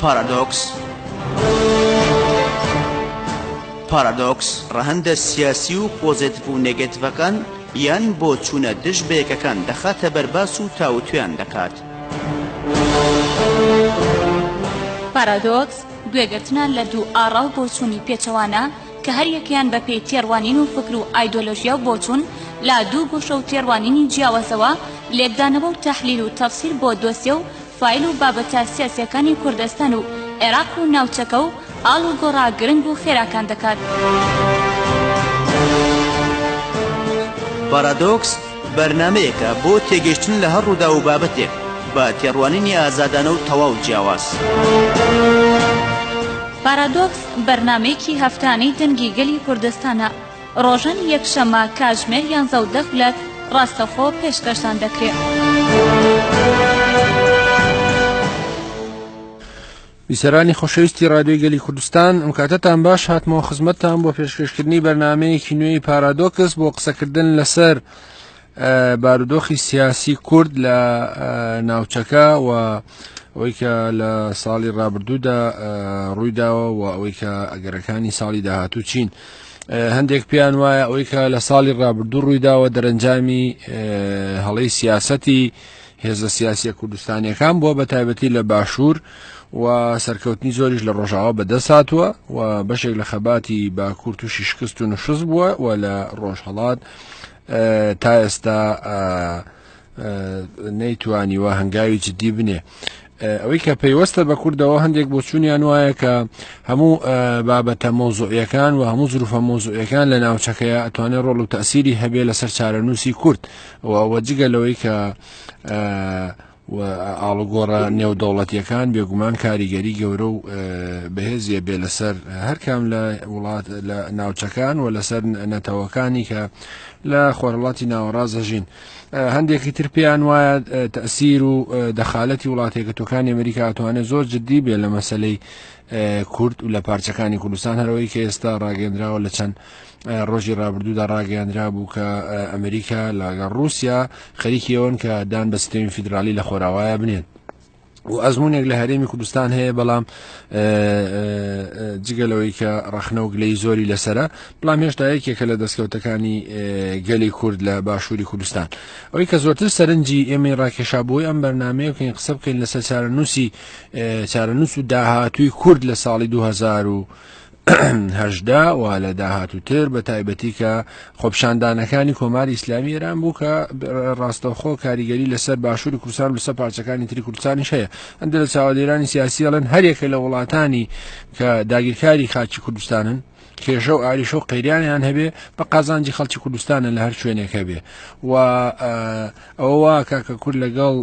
پارادۆکس پارادۆکس ڕەهەندە سیاسی و پۆزێتڤ و نێگەتڤەکان یان بۆچوونە دژ بەیەکەکان دەخاتە بەر باس و تاوتوێیان دەکات. پارادۆکس گوێگرتنە لە دوو ئاڕا و بۆچوونی پێچەوانە کە هەریەکەیان بە پێی تێڕوانین و فکر و ئایدۆلۆژیا و بۆچوون لە دوو گۆشە و تێڕوانینی جیاوازەوە لێکدانەوە و تەحلیل و تەفسیر بۆ دۆسیە و فایل و بابەتە سیاسیەکانی کوردستان و عێراق و ناوچەکە و ئاڵوگۆڕە گرنگ و خێراکان دەکات. پارادۆکس بەرنامەیەکە بۆ تێگەیشتن لە هەر ڕووداو و بابەتێک بە تێڕوانینی ئازادانە و تەواو جیاواز. پارادۆکس بەرنامەیەکی هەفتانەی دەنگی گەلی کوردستانە، ڕۆژانی یەکشەممە کاتژمێر یانزە و دە خولەک ڕاستەوخۆ پێشکەشتان دەکرێ. بیسەرانی خۆشەویستی رادیۆی گەلی کوردستان ئەم کاتەتان باش هاتمەوە خزمەتتان بۆ پێشکەشکردنی بەرنمەیەکی نوێی پارادۆکس بۆ قسەکردن لەسەر بارودۆخی سیاسی کورد لە ناوچەکە و ئەوەی کە لە ساڵی ڕابردوودا ڕوویداوە و ئەوەی کە ئەگەرەکانی ساڵی داهاتوو چین. هەندێک پێیان وایە ئەوەی کە لە ساڵی ڕابردوو ڕوویداوە دەرەنجامی هەڵەی سیاسەتی هێزە سیاسیە کوردستانیەکان بووە بە تایبەتی لە باشوور و سەرکەوتنی زۆریش لە ڕۆژاوا بەدەست هاتووە و بەشێک لە خەباتی باکوور تووشی شکست و نشست بووە و لە ڕۆژهەڵات تا ئێستا نەیتوانیوە هەنگاوی جددی بنێ. ئەوەی کە پەیوەستە بە کوردەوە هەندێک بۆچوونیان وایە کە هەموو بابەتە مۆزوعیەکان و هەموو زروفە مۆزوعیەکان لە ناوچەکەیە ئەتوانێت ڕۆڵ و تەسیری هەبێ لەسەر چارەنووسی کورد و ئەوە جگە لەوەی کە و ئاڵوگۆڕە نێودەوڵەتیەکان بێگومان کاریگەری گەورە و بەهێزیە بێ لەسەر هەرکام لە وڵات لە ناوچەکان و لەسەر نەتەوەکانی کە لە خۆرهەڵاتی ناوەڕاست دەژین هەندێکی تر پێیان وایە تەسیر و دەخالەتی وڵاتێکەتەکانی ئەمریکا ئەتوانێت زۆر جددی بێ لە مەسلەی کورد و لە پارچەکانی کوردستان هەرەوەی کە ئێستا ڕاگەندراوە لە چەند ڕۆژی ڕابردوودا ڕاگەیاندرا بوو کە ئەمریکا لەگەڵ رووسیا خەریکی ئەوەن کە دان بە سیستەمی فیدرالی لە خۆراوایە بنێن و ئەزمونێک لە هەرێمی کوردستان هەیە بەڵام جگە لەوەی کە ڕەخنە و گلەی زۆری لەسرە بەڵام هێشتا یەکێکە لە دەستکەوتەکانی گەلی کورد لە باشووری کوردستان ئەوەی کە زۆرتر سەرنجی ئێمەی ڕاکێشا بۆی ئەم بەرنمەیە بکەین قسە بکەین لەسەر چارەنووسی چارەنووس و داهاتووی کورد لە ساڵی 2000 و 18 و لە داهاتووتر بە تایبەتی کە خۆپیشاندانەکانی کۆماری ئیسلامی ئێران بوو کە ڕاستەوخۆ کاریگەری لەسەر باشووری کوردستان و لەسەر پارچەکانی تری کوردستانیش هەیە هەندێک لە چاوەدێرانی سیاسی ئەڵێن هەریەکە لە وڵاتانی کە داگیرکاری خاکی کوردستانن کێشە و ئاریشە و قەیرانیان هەبێ بە قازانجی خەڵکی کوردستانە لە هەر شوێنێک هەبێ و ئەوە وا ئەکا کە کورد لەگەڵ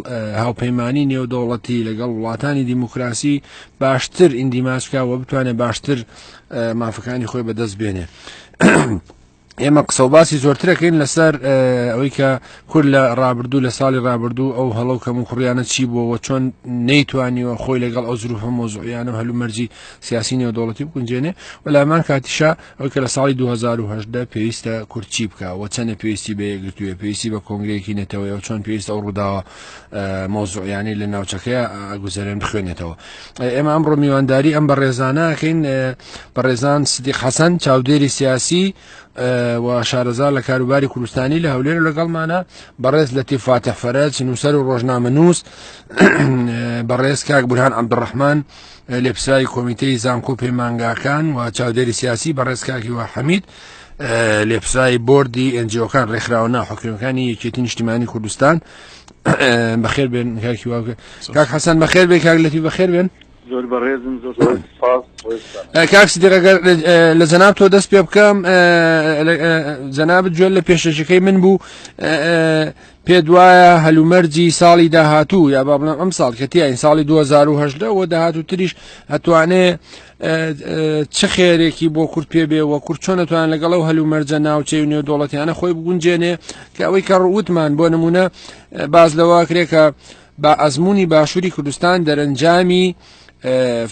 هاوپەیمانی نێودەوڵەتی لەگەڵ وڵاتانی دیموکراسی باشتر ئیندیماج بکا و بتوانێت باشتر مافەکانی خۆی بەدەست بێنێ. ئێمە قسە و باسی زۆرترەکەین لەسەر ئەوەی کە کورد لە ڕابردوو لە ساڵی ڕابردوو ئەو هەڵە و کەم و کوڕیانە چی بووەوە چۆن نەیتوانیوە خۆی لەگەڵ ئەو زروفە مۆزوعیانە و هەلومەرجی سیاسی نێودەوڵەتی بگونجێنێ و لامان کاتیشا ئەوەی کە لە ساڵی 2018 پێویستە کورد چی بکا و چەندە پێویستی بە یەکگرتوویە پێویستی بە کۆنگرەیەکی نەتەوەیە و چۆن پێویستە ئەو ڕووداوە مەوزوعیانەی لە ناوچەکەیە ئەگوزەرێن بخوێنێتەوە ئێمە ئەمڕۆ میوانداری ئەم بەڕێزانەکەین بەڕێزان سدیق حەسەن چاودێری سیاسی و شارەزا لە کاروباری کوردستانی لە هەولێر لەگەڵمانە بەڕێز لەتیف فاتح فەرەج نووسەر و ڕۆژنامەنووس بەڕێز کاک بورهان عەبدوڕەحمان لێپرسراوی کۆمیتەی زانکۆ و پەیمانگاکان و چاودێری سیاسی بەڕێز کاک هیوا حەمید لێپرسراوی بۆردی ئەنجیۆکان ڕێکخراوە ناحکومیەکانی یەکێتی نیشتیمانی کوردستان بەخێر بێن کاک هیوا کاک حەسەن بەخێر بێ کاک لەتی بەخێر بێن زۆر بەڕێزم زۆر سپاس کاک سدیق ئەگەر لە جەناب تۆ دەست پێ بکەم جەنابت گوێ لە پێشەکەی من بوو پێت وایە هەلومەرجی ساڵی داهاتوو یا با بڵێم ئەم ساڵ کە تیاین ساڵی 2018 و داهاتوو تریش ئەتوانێ چ خێرێکی بۆ کورد پێ بێ و کورد چۆن ئەتوان لەگەڵ ئەو هەلومەرجە ناوچەی و نێودەوڵەتیانە خۆی بگونجێنێ کە ئەوەی کە ڕووتمان بۆ نمونە باز لەوە کرێ کە با ئەزمموی باشووری کوردستان دەرەنجامی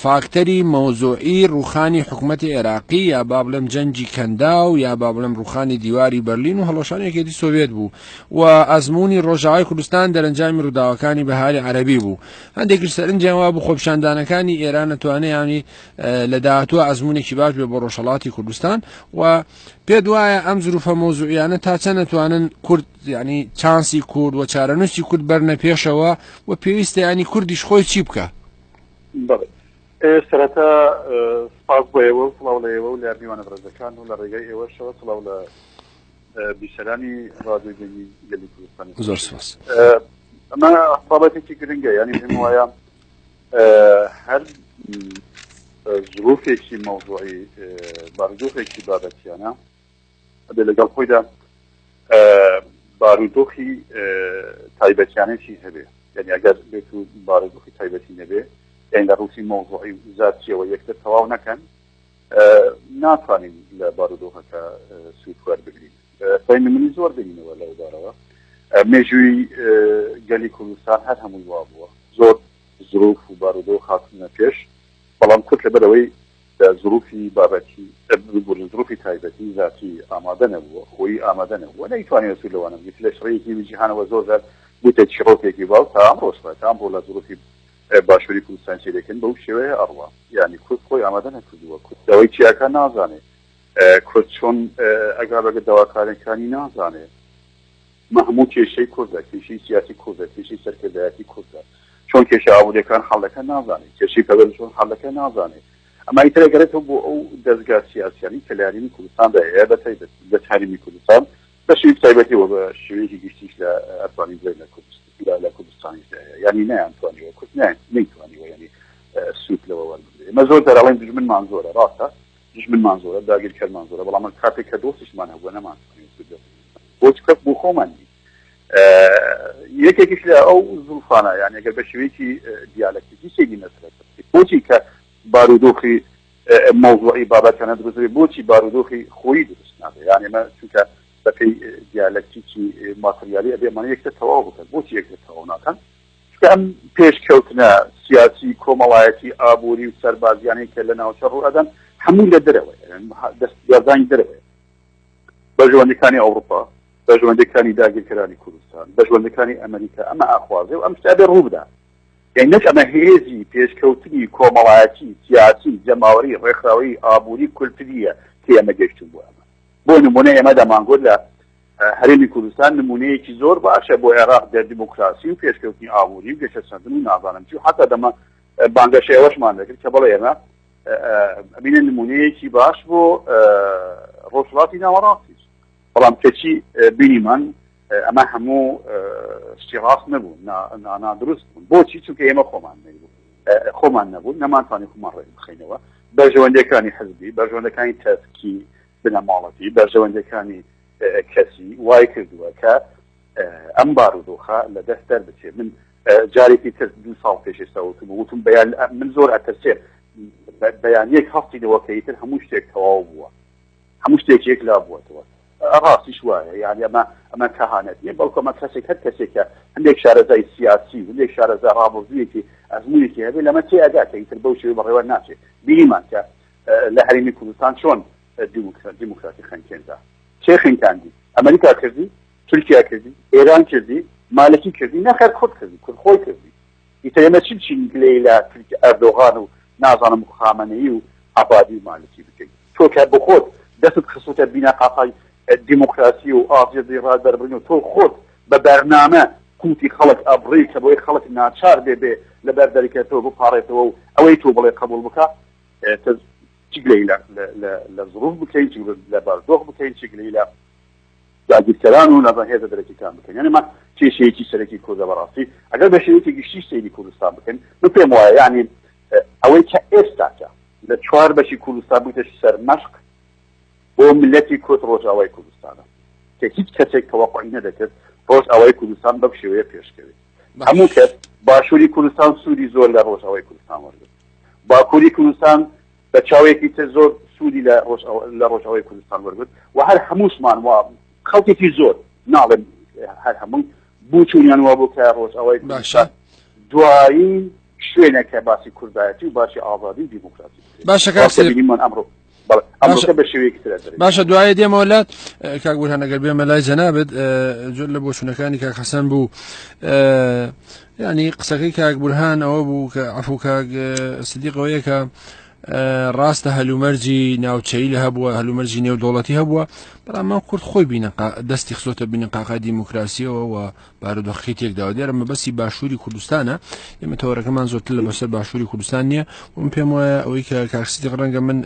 فاکتەری مەوزوعی ڕوخانی حکومەتی عێراقی یا با بڵێم جەنگی کەنداو یا با بڵێم ڕوخانی دیواری بەرلین و هەڵوەشانی یەکێتی سۆڤێت بوو و ئەزموونی ڕۆژاوای کوردستان دەرەنجامی ڕووداوەکانی بەهاری عەرەبی بوو. هەندێکیش سەرنجیان وابوو خۆپیشاندانەکانی ئێران ئەتوانێ یانی لە داهاتووە ئەزموونێکی باش بێ بۆ ڕۆژهەڵاتی کوردستان و پێت وایە ئەم زروفە مەوزوعیانە تا چەند ئەتوانن کورد یعنی چانسی کورد و چارەنووسی کورد بەرنە پێشەوە و پێویستە ینی کوردیش خۆی چی بکە؟ بەڵێ سەرەتا سپاس بۆ ئێوە و سڵاو لە ئێوە و لە میوانە بەڕێزەکان و لە ڕێگای ئێوەشەوە سڵاو لە بیسەرانی ڕادیۆی دەنگی گەلی کوردستان. زۆر سپاس. ئەمە بابەتێکی گرنگە، یعنی پێم وایە هەر زروفێکی مەوزوعی بارودۆخێکی بابەتیانە ئەبێ لەگەڵ خۆیدا بارودۆخی تایبەتیانێکی هەبێ، یعنی ئەگەر بێت و بارودۆخی تایبەتی نەبێ، یعنی لە ڕووی مەوزوعی و زاتیەوە یەکتر تەواو نەکەن، ناتوانین لە بارودۆخەکە سوود وەربگرین. خۆی نمونی زۆر بینینەوە لەو بارەوە. مێژووی گەلی کوردستان هەر هەمووی وا بووە، زۆر زروف و بارودۆخ هاتوونە پێش، بەڵام کورد لەبەرئەوەی لە زروفی بابەتی، ببورن زروفی تایبەتی زاتی ئامادە نەبووە، خۆیی ئامادە نەبووە، نەیتوانیوە سوود لەوانە بگرێت. لە شڕێیەکی جیهانەوە زۆر جار بووتە چیڕۆکێکی باو تا ئەمڕۆش وایە، تا ئەمڕۆ لە زروفی باشووری کوردستان سەیرەکەن بەو شێوەیە ئەڕوا. یانی کورد خۆی ئامادە نەکردووە، کورد داوای چیاکە نازانێ، کورد چۆن ئەگا بەگە داواکارەکانی نازانێ. ئەمە هەموو کێشەی کوردە، کێشەی سیاسی کوردە، کێشەی سەرکردایەتی کوردە. چۆن کێشە ئابووریەکان حەل دەکەن نازانێ، کێشەی پەروەردە چۆن حەل دەکەن نازانێ. ئەمە ئیتر ئەگەڕێتەوە بۆ ئەو دەزگا سیاسیانەی کە لە هەرێمی کوردستاندا هەیە، بە تایبەتی لە هەرێمی کوردستان بە شێوەیەکی تایبەتی و بە شێوەیەکی گشتیش لە ئەتوانین بڵێین لە کوردستان لە کوردستانیشدا هەیە. یانی نەیانتوانیوە کورد نەیتوانیوە یانی سوود لەوە وەربگرێ. ئێمە زۆر جار ئەڵێین دوژمنمان زۆرە، ڕاستە دوژمنمان زۆرە، داگیرکەرمان زۆرە، بەڵام کاتێک کە دۆستیشمان هەبووە نەمانتوانیوە سوود لەوە بۆ چکە بۆ خۆمان نین. یەکێکیش لە ئەو زوڵفانە یان ئەگەر بە شێوەیەکی دیالەکتیکی سەیری مەسەلەکە بکەیت، بۆچی کە بارودۆخی مەوزوعی بابەتانە دروست دەبێت، بۆچی بارودۆخی خۆیی دروست نابێت؟ یان ئێمە چونکە بەپێی دیالەکتیکی ماتریالی ئەبێ ئەمانە یەکتر تەواو بکەن، بۆچی یەکتر تەواو ناکەن؟ چونکە ئەم پێشکەوتنە سیاسی، کۆمەڵایەتی، ئابووری و سەربازیانەی کە لە ناوچە ڕوو ئەدەن هەمووی لە دەرەوەیە، دەستوەردانی دەرەوەیە. بەرژەوەندیەکانی ئەوروپا، بەرژەوەندیەکانی داگیرکەرانی کوردستان، بەرژەوەندیەکانی ئەمریکا ئەمە ئاخوازێ و ئەم شتە ئەبێ ڕوو بدا. یانی نەک ئەمە هێزی پێشکەوتنی کۆمەڵایەتی، سیاسی، جەماوەری، ڕێکخراوەیی، ئابووری، کولتورییە کە ئێمە گەیشتوون بۆ ئەمە. بۆ نموونە ئێمە دەمانگوت لە هەرێمی کوردستان نموونەیەکی زۆر باشە بۆ عێراق دە دیموکراسی و پێشکەوتنی ئابووری و گەشەسەندن و نازانم چی و حەتا دەمە بانگەشەی ئەوەشمان دەکرد کە بەڵێ ئێمە ئەبینە نمونەیەکی باش بۆ ڕۆژهەڵاتی ناوەڕاستیش، بەڵام کەچی بینیمان ئەمە هەموو شتی ڕاست نەبوو، نادروست بوون. بۆچی؟ چونکە ئێمە خۆمان نەبوو، خۆمان نەبوو، نەمانتوانی خۆمان ڕێک بخەینەوە. بەرژەوەندیەکانی حزبی، بەرژەوەندەکانی تەسکی بنەماڵەتی، بەرژەوەندیەکانی کەسی وای کردووە کە ئەم بارودۆخە لە دەست دەربچێ. من جارێکی تر دوو ساڵ پێش ئێستا وتم وتم بەیان من زۆر ئەترسێم بەیانیەک هەستینەوە کە ئیتر هەموو شتێک تەواو بووە، هەموو شتێک یەک لا بووەتەوە. ڕاستیش وایە، یعنی ئەمە کەهانەت نییە، بەڵکو ئەمە کەسێک هەر کەسێکە هەندێک شارەزای سیاسی و هەندێک شارەزا ڕابردوویەکی ئەزموونێکی هەبێ لەمە تێ ئەگا کە ئیتر بەو شێوەیە بەڕێوە ناچێ. بینیمان کە لە هەرێمی کوردستان چۆن دیموکراتی خنکێنرا. کێ خنکاندی؟ ئەمریکا کردی؟ تورکیا کردی؟ ئێران کردی؟ مالکی کردی؟ نەخێر کورد کردی، کورد خۆی کردی. ئیتر ئێمە چی بچین گلەیی لە تورکیا ئەردۆغان و نازانم خامەنەیی و عەبادی و مالکی بکەین؟ تۆ کە بخۆت دەستت خستوتە بیناقاقای دیموکراسی و ئازادی ڕادەربڕین و تۆ خۆت بە بەرنامە قوتی خەڵک ئەبڕی کە بۆی خەڵک ناچار بێ بێ لەبەر دەرکە تۆ بپاڕێتەوە و ئەوەی تۆ بڵێ قبوڵ بکە، چ گلەیی لە زروف بکەین، چ لە بارودۆخ بکەین، چ گلەیی لە داگیرکەران و لە هێزە دەرەکیەکان بکەین. یعنی ئەمە کێشەیەکی سەرەکی کوردە بەڕاستی. ئەگەر بە شێوەیەکی گشتی سەیری کوردستان بکەین، من پێم وایە یعنی ئەوەی کە ئێستاکە لە چوار بەشی کوردستان بوویتە سەرمەشق بۆ میللەتی کورد ڕۆژئاوای کوردستانە کە هیچ کەسێک تەوەقعی نەدەکرد ڕۆژئاوای کوردستان بەم شێوەیە پێشکەوێت. هەموو کەس باشووری کوردستان سوودی زۆر لە ڕۆژئاوای کوردستان وەرگرت، باکووری کوردستان بە چاوێکی تر زۆر سوودی لە لە ڕۆژئاوای کوردستان وەرگرت و هەر هەمووشمان و خەڵکێکی زۆر ناڵێم هەر هەمووی بووچوونیان وا بوو کە ڕۆژئاوای کوردستان دوایین شوێنێک کە باسی کوردایەتی و باسی ئازادی و دیموکراسی بکرێت. باشە کاک ڕاستە سیر بینیمان ئەمڕۆ بەڵێ باشە ئەمڕۆکە بە شێوەیەکی ترە دەرێت. باشە دوایە دێمەوە لات کاک بورهان ئەگەر بێمە لای جەنابت جۆر لە بۆچوونەکانی کاک حەسەن بوو ینی قسەکەی کاک بورهان ئەوە بوو کە عەفو کاک سدیق ئەوەیە کە ڕاستە هەلومەرجی ناوچەیی لە هەبووە هەلومەرجی نێودەوڵەتی هەبووە بەڵام ئەم کورد خۆی بینەقا دەستی خستۆتە بینەقاقای دیموکراسیەوە و بارودۆخەکەی تێکداوە دیارە مەبەستی باشووری کوردستانە ئێمە تەوەرەکەمان زۆرتر لە بەسەر باشووری کوردستان نییە من پێم وایە ئەوەی کە کاک سدیق ڕەنگە من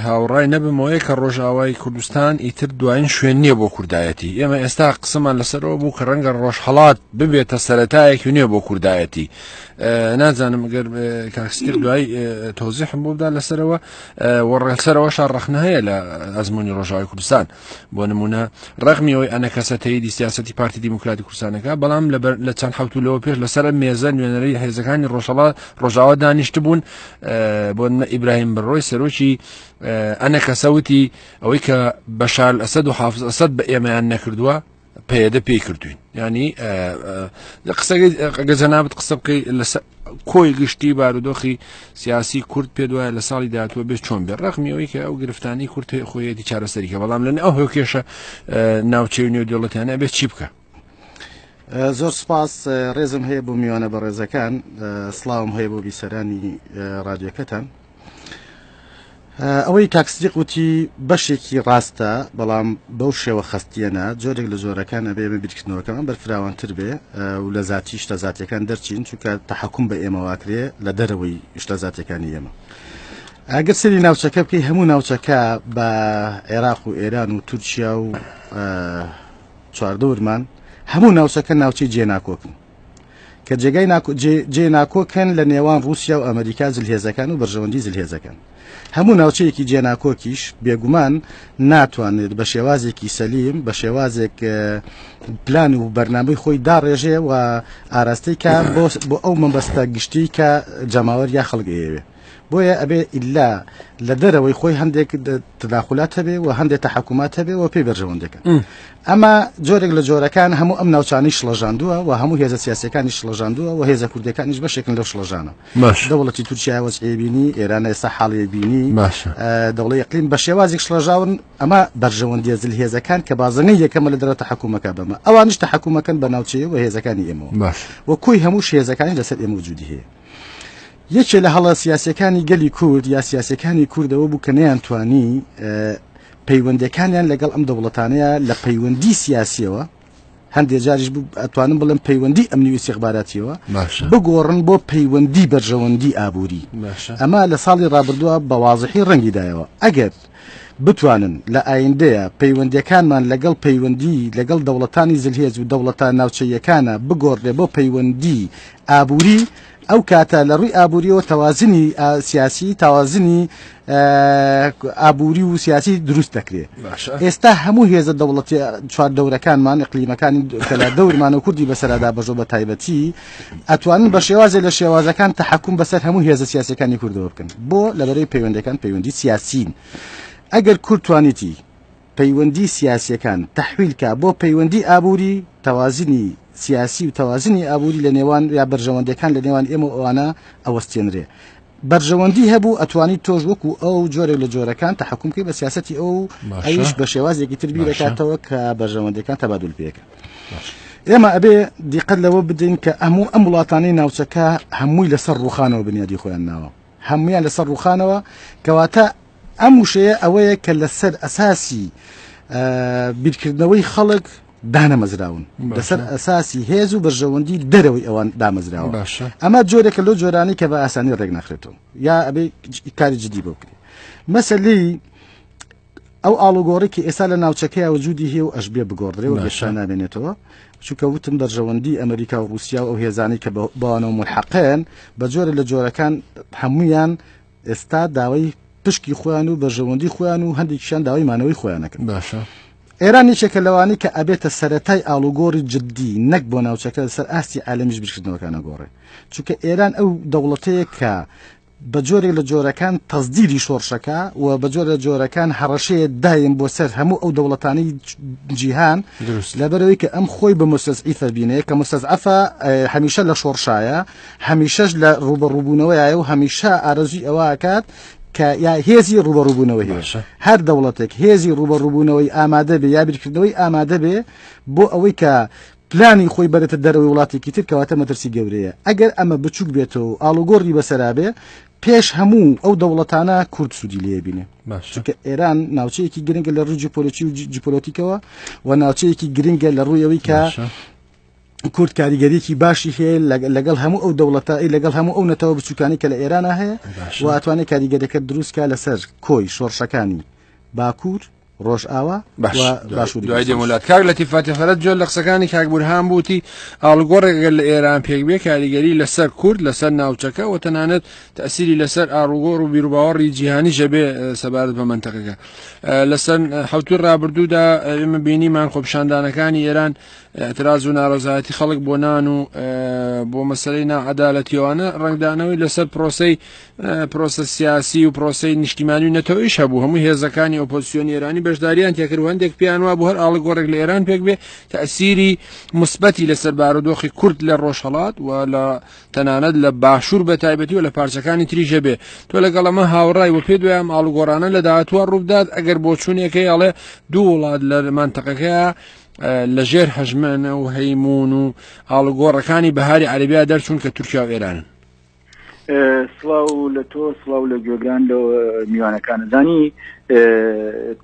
هاوڕای نەبمەوەیە کە ڕۆژئاوای کوردستان ئیتر دوایین شوێن نییە بۆ کوردایەتی ئێمە ئێستا قسەمان لەسەرەوە بوو کە ڕەنگە ڕۆژهەڵات ببێتە سەتایەکی نوێ بۆ کوردایەتی نازانم گەر کاکستر دوای تۆزیحم بۆ بدا لەسەرەوە وەڕێسەرەوە شار ڕخنە هەیە لە ئەزمموی ڕۆژاوای کوردستان بۆ نمونە ڕەغمی ئەوەی ئەنەکەسە تەیدی سیاسەتی پارتی دیموکراتی کوردستانەکە بەڵام لە چەند حوتو لەوە پێش لەسەر مێزە نوێنەری هێزەکانی ڕۆژهەڵات ڕۆژاوا دانیشتبوون بۆ ئیبراهیم بڕۆی سەرۆکی ئەنەکەسە وتی ئەوەی کە بەشار ئەسەد و حافز ئەسەد بە ئێمەیان نەکردووە پەیەدە پێی کردوین ینی لە قسەکەی ئەگە جەنابت قسە بکەی لەسەر کۆی گشتی بارودۆخی سیاسی کورد پێ دوایە لە ساڵی داهاتووە بێت چۆن بێت ڕەغمی ئەوەی کە ئەو گرفتانی کورد خۆیەتی چارەسەریکە بەڵام لە ئەو هۆکێشە ناوچەی و نێودەوڵەتیانە بێت چی بکە زۆر سپاس ڕێزم هەیە بۆ میوانە بەڕێزەکان سڵاوم هەیە بۆ بیسەرانی ڕادیۆکەتان ئەوەی کاک سدیق وتی بەشێکی ڕاستە بەڵام بەو شێوە خەستیە نا، جۆرێک لە جۆرەکان ئەبێ ئێمە بیرکردنەوەکەمان بەرفراوانتر بێ و لە زاتی شتە زاتیەکان دەرچین چونکە تەحەکوم بە ئێمە واکرێ لە دەرەوەی شتە زاتیەکانی ئێمە. ئەگەر سەری ناوچەکە بکەی هەموو ناوچەکە بە عێراق و ئێران و تورکیا و چواردەورمان هەموو ناوچەکە ناوچەی جێناکۆکن. کە جێگای جێ ناکۆکن لە نێوان ڕووسیا و ئەمریکا زلهێزەکان و بەرژەوەندی زلهێزەکان. هەموو ناوچەیەکی جێناکۆکیش بێگومان ناتوانێت بە شێوازێکی سەلیم بە شێوازێک پلان و بەرنامەی خۆی داڕێژێ و ئاراستەی کە بۆ ئەو مەبەستە گشتی کە جەماوەر یا خەڵک ئەیەوێ. بۆیە ئەبێ ئیلا لە دەرەوەی خۆی هەندێک تداخلات هەبێ و هەندێک تەحکومات هەبێ و پێی بەرژەوەندەکەن ئەمە جۆرێک لە جۆرەکان هەموو ئەم ناوچانەی شڵەژاندووە و هەموو هێزە سیاسەکانی شڵەژاندووە و هێزە کوردەکانیش بەشێکن لەو شڵەژانە دەوڵەتی تورکیا وەزعی بینی ئێران ئێستا حاڵی بینی دەوڵی ئەقلیم بە شێوازێک شڵەژاون ئەمە بەرژەوەندیە زلهێزەکان کە بازنەی یەکەمە لە دەرەوە تەحکومەکە بەمە ئەوانیش تەحکومەکەن بە ناوچەیە و هێزەکانی ئێمەوە و کۆی هەموو هێزەکانی لەسەر ئێمە وجودی هەیە یەکێ لە هەڵە سیاسیەکانی گەلی کورد یا سیاسیەکانی کوردەوە بوو کە نەیانتوانی پەیوەندەکانیان لەگەڵ ئەم دەوڵەتانەیە لە پەیوەندی سیاسیەوە هەندێک جاریش ئەتوانم بڵێم پەیوەندی ئەمنی و ئیستیخباراتیەوە بگۆڕن بۆ پەیوەندی بەرژەوەندی ئابووری ئەمە لە ساڵی ڕابردووە بە وازحی ڕەنگی دایەوە ئەگەر بتوانن لە ئایندەیە پەیوەندیەکانمان لەگەڵ پەیوەندی لەگەڵ دەوڵەتانی زلهێز و دەوڵەتە ناوچەیەکانە بگۆڕێ بۆ پەیوەندی ئابووری ئەو کاتە لە ڕووی ئابووریەوە تەوازنی سیاسی تاوازنی ئابووری و سیاسی دروست دەکرێت ئێستا هەموو هێزە دەوڵەتی چوار دەورەکانمان اقلیمەکانی کە لە دەورمان و کوردی بەسەرادا بەژۆ بە تایبەتی ئەتوانن بە شێوازێ لە شێوازەکان تحکم بەسەر هەموو هێزە سیاسەکانی کوردەوە بکەن بۆ لەبەرەی پەیوەندەکان پەیوەندی سیاسین ئەگەر کورد توانیتی پەیوەندی سیاسیەکان تەحویل کا بۆ پەیوەندی ئابووری، تەوازنی سیاسی و تەوازنی ئابووری لە نێوان یا بەرژەوەندیەکان لە نێوان ئێمە و ئەوانە ئەوەستێنرێ. بەرژەوەندی هەبوو ئەتوانی تۆش وەکو ئەو جۆرێک لە جۆرەکان تەحەکوم بکەی بە سیاسەتی ئەو ئەویش بە شێوازێکی تر بیرەکاتەوە کە بەرژەوەندیەکان تەبادول پێکە. ئێمە ئەبێ دیقەت لەوە بدەین کە هەموو ئەم وڵاتانەی ناوچەکە هەمووی لەسەر ڕوخانەوە بنیادی خۆیان ناوە. هەموویان لەسەر ڕوخانەوە کەواتە ئەم وشەیە ئەوەیە کە لەسەر ئەساسی بیرکردنەوەی خەڵک دانەمەزراون لەسەر ئەساسی هێز و بەرژەوەندی دەرەوەی ئەوان دامەزراوە ئەمە جۆرێکە لەو جۆرانی کە بە ئاسانی ڕێک ناخرێتەوە یا ئەبێ کاری جدی بۆ بکرێت مەسەلەی ئەو ئاڵوگۆڕی کە ئێستا لە ناوچەکەی وجودی هەیە و ئەشبێ بگۆڕدرێ و گەشە نامێنێتەوە چونکە وتم بەرژەوەندی ئەمریکا و رووسیا و ئەو هێزانەی کە بەوانەوە ملحقێن بە جۆرە لە جۆرەکان هەمویان ئێستا داوای پشکی خۆیان و بەرژەوەندی خۆیان و هەندێکیان داوای مانەوەی خۆیانەکەن باشە ئێران یەکێکە لەوانەی کە ئەبێتە سەتای ئاڵوگۆڕی جددی نەک بۆ ناوچەکە سەر ئاستی عالەمیش بیرکردنەوەکانە گۆڕێ چونکە ئێران ئەو دەوڵەتەیە کە بە جۆرێک لە جۆرەکان تەزدیری شۆڕشەکە و بە جۆرە جۆرەکان هەڕەشەیە دایم بۆ سەر هەموو ئەو دەوڵەتانی جیهان لەبەرەوەی کە ئەم خۆی بە مستەزعیفە بینێ کە مستەزعەفە هەمیشە لە شۆڕشایە هەمیشەش لە ڕوبەڕووبوونەوەیە و هەمیشە ئارەزوی ئەوەکات کە یا هێزی ڕوبەڕووبوونەوە هەیە هەر دەوڵەتێک هێزی ڕوبەڕووبوونەوەی ئامادە بێ یا بیرکردنەوەی ئامادە بێ بۆ ئەوەی کە پلانی خۆی بەرێتە دەرەوەی وڵاتێکی تر کەواتە مەترسی گەورەیە ئەگەر ئەمە بچوک بێتەوە و ئاڵوگۆڕی بەسەرا بێ پێش هەموو ئەو دەوڵەتانە کورد سوودی لێ بینێ چونکە ئێران ناوچەیەکی گرنگە لە ڕووی جیپۆلۆچی و جیپۆلۆتیکەوە و ناوچەیەکی گرنگە لە ڕووی ئەوەی کە کورد کاریگەریکی باشی هەیە لەگەڵ هەموو ئەو دەوڵەتە لەگەڵ هەموو ئەو نەتەوە بچووکانی کە لە ئێرانە هەیە و ئەتوانێت کاریگەریەکە دروستکە لەسەر کۆی شۆڕشەکانی باکوور ڕۆژئاوا باش باشووری دوای دێمولات کاک لەتیف فاتیح فەرەج جۆر لە قسەکانی کاک بورهان بووتی ئاڵوگۆڕێک گەر لە ئێران پێک بێ کاریگەری لەسەر کورد لەسەر ناوچەکە و تەنانەت تەسیری لەسەر ئاڕوگۆڕ و بیروباوەڕی جیهانی ژەبێ سەبارەت بە مەنتەقەکە لەسەر حوتوی ڕابردوودا ئێمە بینیمان خۆپیشاندانەکانی ئێران اعتراز و ناڕەزایەتی خەڵک بۆ نان و بۆ مەسەلەی ناعەدالەتیوانە ڕەنگدانەوەی لەسەر پرۆسەی پرۆسە سیاسی و پرۆسەی نیشتیمانی و نەتەوەیش هەبوو هەموو هێزەکانی ئۆپۆزیسیۆنی ئێرانی بەشداریان تێکرد و هەندێک پێیان وابوو هەر ئاڵوگۆڕێک لە ئێران پێک بێ تەسیری مثبەتی لەسەر بارودۆخی کورد لە ڕۆژهەڵات و لە تەنانەت لە باشوور بە تایبەتی و لە پارچەکانی تریژە بێ تۆ لەگەڵ ئەمە هاوڕای و پێ دوام ئاڵوگۆڕانە لە داهاتووە ڕووبدات ئەگەر بۆچوونێکەی ئەڵێ دوو وڵات لە مەنتەقەکەیە لە ژێر هەژمەنە و هەیمون و ئاڵوگۆڕەکانی بەهاری عەربیا دەرچوون کە تورکیا و ئێرانن. سڵاو لە تۆ سڵاو لە گوێگران لە میوانەکان زانی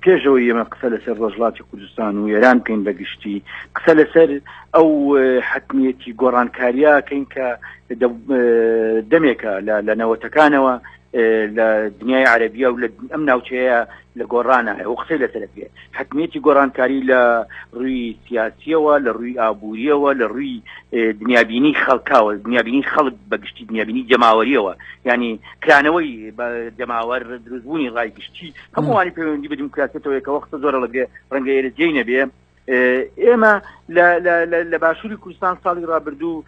پێشەوەی ئێمە قسە لەسەر ڕۆژهەڵاتی کوردستان و ئێران بکەین بە گشتی قسە لەسەر ئەو حتمیەتی گۆڕانکاریە کەین کە دەمێکە لە نەوەتەکانەوە لە دنیای عەربیە و لە ئەم ناوچەیە لە گۆڕانە و قسەی لەسەر کرێ حتمیەتی گۆڕانکاری لە ڕووی سیاسیەوە لە ڕووی ئابووریەوە لە ڕووی دنیابینی خەڵکاوە دنیابینی خەڵک بە گشتی دنیابینی جەماوەریەوە ینی کرانەوەی بە جەماوەر دروستبوونی ڕای گشتی هەمووانی پەیوەندی بە دیموکراسیەتەوە کە وەختە زۆرە لەگێ ڕەنگە ئێرە جێی نەبێ ئێمە لە باشووری کوردستان ساڵی ڕابردوو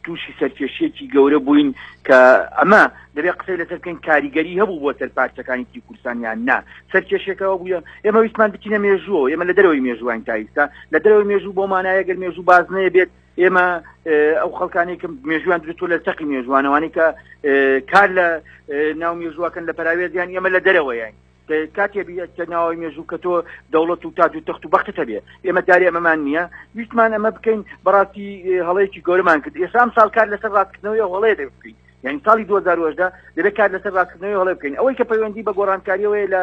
تووشی سەرکێشیەکی گەورە بووین کە ئەمە دەبێت قسەی لەسەر بکەین کاریگەری هەبوو بۆ سەر پارچەکانی تری کوردستان یان نا سەرکێشێکەوە بووە ئێمە ویستمان بچینە مێژووەوە ئێمە لە دەرەوەی مێژووین تا ئیستا لە دەرەوەی مێژوو بۆ مانایە گەر مێژوو بازنەیە بێت ئێمە ئەو خەڵکانی کە مێژویان درستوە لە چەقی مێژوانەوانی کە کار لە ناو مێژووەکەن لە پەراوێزیان ئێمە لە دەرەوەیان کاتێ بیەتە ناوەوەی مێژوو کە تۆ دەوڵەت و تاج و تەخت و بەختت هەبێ ئێمە جارێ ئەمەمان نییە ویستمان ئەمە بکەین بەڕاستی هەڵەیەکی گەورەمان کرد ئێستا ئەم ساڵ کار لەسەر ڕاستکردنەوەی ئەو هەڵەیە دەبێت بکەین یعنی ساڵی 2018 دەبێت کار لەسەر ڕاستکردنەوەی هەڵە بکەین ئەوەی کە پەیوەندی بە گۆڕانکاریەوەی لە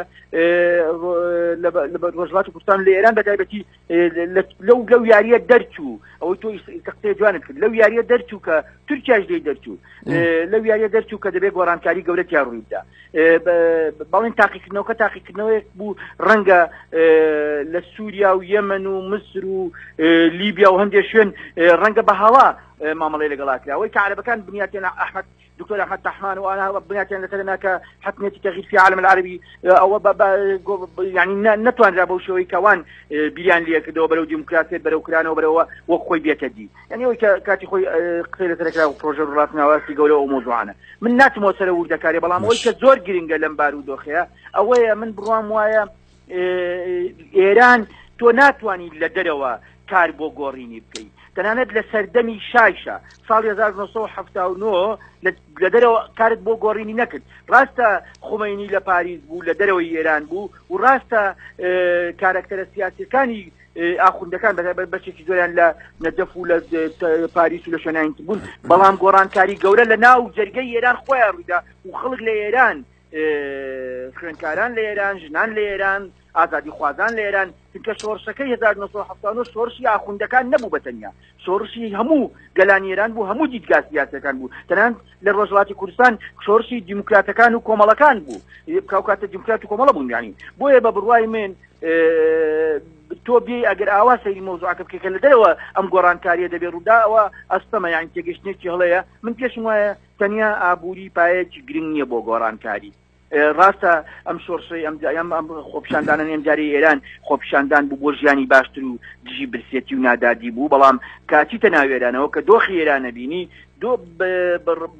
لە ڕۆژهەڵاتی کوردستان لە ئێران بە تایبەتی لەو لەو یاریە دەرچوو ئەوەی تۆ قسەی جوانت کرد لەو یاریە دەرچوو کە تورکیاش لێی دەرچوو لەو یاریە دەرچوو کە دەبێت گۆڕانکاری گەورە تیا ڕووی بدا بەڵێن تاقیکردنەوەکە تاقیکردنەوەیەک بوو ڕەنگە لە سووریا و یەمەن و مسر و لیبیا و هەندێک شوێن ڕەنگە بە هەڵا مامەڵی لەگەڵا کراوەی کە عەرەبەکان بنیاتیان ئەحمد دکتۆر ئەحمد تەحمان و ئەوانە بنیاتیان لەسەر نا کە حتمیەتی تەغییر فی عالم العربی ئەوە یعنی نەتوانرا بەو شێوەی کەوان بیریان لێکردەوە بەرەو دیموکراسیەت بەرەو کرانەوە بەرەوە وەک خۆی بێتە دی یعنی ئەوەی کە کاتی خۆی قسەی لەسەر کرا و پرۆژە ڕاست ناوەستی گەورە ئەو مۆزوعانە من ناچمەوە سەر وردەکاری بەڵام ئەوەی کە زۆر گرنگە لەم بارودۆخەیە ئەوەیە من بڕوام وایە ئێران تۆ ناتوانیت لە دەرەوە کار بۆ گۆڕینی بکەیت تەنانەت لە سەردەمی شایشە ساڵی 1970 لە دەرەوە کارت بۆ گۆڕینی نەکرد ڕاستە خومەینی لە پاریس بوو لە دەرەوەی ئێران بوو و ڕاستە کارەکتەرە سیاسەکانی ئاخوندەکان بەشێکی زۆریان لە نەجەف و لە پاریس و لە شوێنانی بوون بەڵام گۆڕانکاری گەورە لە ناو جەرگەی ئێران خۆیان ڕوویدا و خەڵک لە ئێران خوێندکاران لە ئێران، ژنان لە ئێران، ئازادیخوازان لە ئێران، چونکە شۆڕشەکەی 1979 شۆڕشی ئاخوندەکان نەبوو بە تەنیا، شۆڕشی هەموو گەلانی ئێران بوو، هەموو دیدگا سیاسیەکان بوو، تەنانەت لە ڕۆژهەڵاتی کوردستان شۆڕشی دیموکراتەکان و کۆمەڵەکان بوو، ئەو کاتە دیموکرات و کۆمەڵە بوون یانی. بۆیە بە بڕوای من تۆ بێی ئەگەر ئاوا سەیری مەوزوعەکە بکەی کە لە دەرەوە ئەم گۆڕانکارییە دەبێ ڕووبدا ئەوە ئەستەمە یانی تێگەیشتنێکی هەڵەیە. من پێشم وایە تەنیا ئابووری پایەیەکی گرنگ نییە بۆ گۆڕانکاری. ڕاستە ئەم شۆڕشەی ئەم ئەم ئەم خۆپیشاندانە ئەم جارەی ئێران خۆپیشاندان بوو بۆ ژیانی باشتر و دژی برسێتی و نادادی بوو، بەڵام کە ئەچیتە ناو ئێرانەوە کە دۆخی ئێران ئەبینی دۆ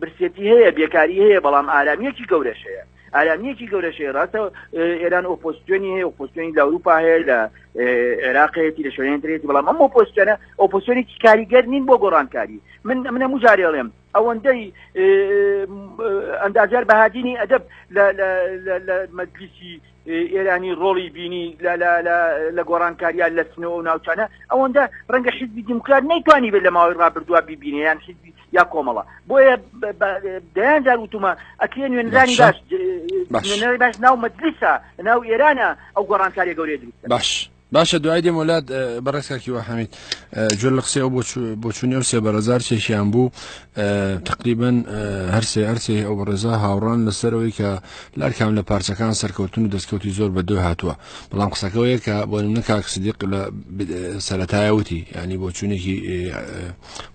برسێتی هەیە، بێکاری هەیە، بەڵام ئارامییەکی گەورەش هەیە. ئارامییەکی گەورەش هەیە. ڕاستە ئێران ئۆپۆزسیۆنی هەیە، ئۆپۆزسیۆنی لە ئەوروپا هەیە، لە عێراق هەیەتی، لە شوێنی ترێتی، بەڵام ئەم ئۆپۆزسیۆنە ئۆپۆزسیۆنێکی کاریگەر نین بۆ گۆڕانکاری. من من هەموو جارێ ئەڵێم ئەوەندەی ئەندازیار بەهادینی ئەدەب لە مەجلیسی ئێرانی ڕۆڵی بینی لە گۆڕانکاریان لە سنە و ناوچانە ئەوەندە ڕەنگە حیزبی دیموکرات نەیتوانی بێت لە ماوەی ڕابردووە بیبینێ یان حیزبی یا کۆمەڵە بۆیە دەیان جار وتومە ئەکرێ نوێنرانی باش نوێنەری باش ناو مەجلیسە ناو ئێرانە ئەو گۆڕانکاریە گەورەیە دروست باش باشە دوای دێم وەلات بەڕێز کاک هیوا حەمید جۆر لە قسەی ئەو بۆچوونی ئەو سێ بەڕێزار چێکیان بوو تقریبن هەرسێ هەرسێ ئەو بەڕێزا هاوڕان لەسەرەوەی کە لارکام لە پارچەکان سەرکەوتن و دەستکەوتی زۆر بە دوێ هاتووە بەڵام قسەکەەوەیە کە بۆ نمونە کاک سدیق لە سەرەتایەوتی ینی بۆچوونێکی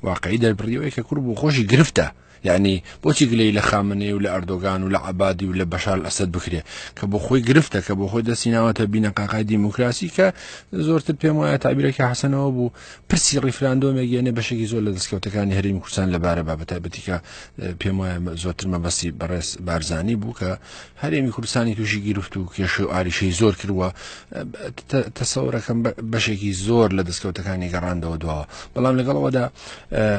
واقعی دەربڕیەوەی کە کوڕ بۆ خۆشی گرفتە یەعنی بۆچی گلەیی لە خامنەی و لە ئەردۆگان و لە عەبادی و لە بەشار ئەسەد بکرێ کە بۆ خۆی گرفتە کە بۆ خۆی دەستی ناوەتە بینەقاقای دیموکراسی کە زۆرتر پێم وایە تابیرێکی حەسەنەوە بوو پرسی ڕیفراندۆمێک یەنێ بەشێکی زۆر لە دەستکەوتەکانی هەرێمی کوردستان لەبارە بە بەتایبەتی کە پێم وایە زۆرتر مەبەستی بەڕێز بارزانی بوو کە هەرێمی کوردستانی تووشی گرفت و کێشە و ئاریشەی زۆر کردووە تەسەورەکەم بەشێکی زۆر لە دەستکەوتەکانی گەڕاندەوە دواوە بەڵام لەگەڵەوەدا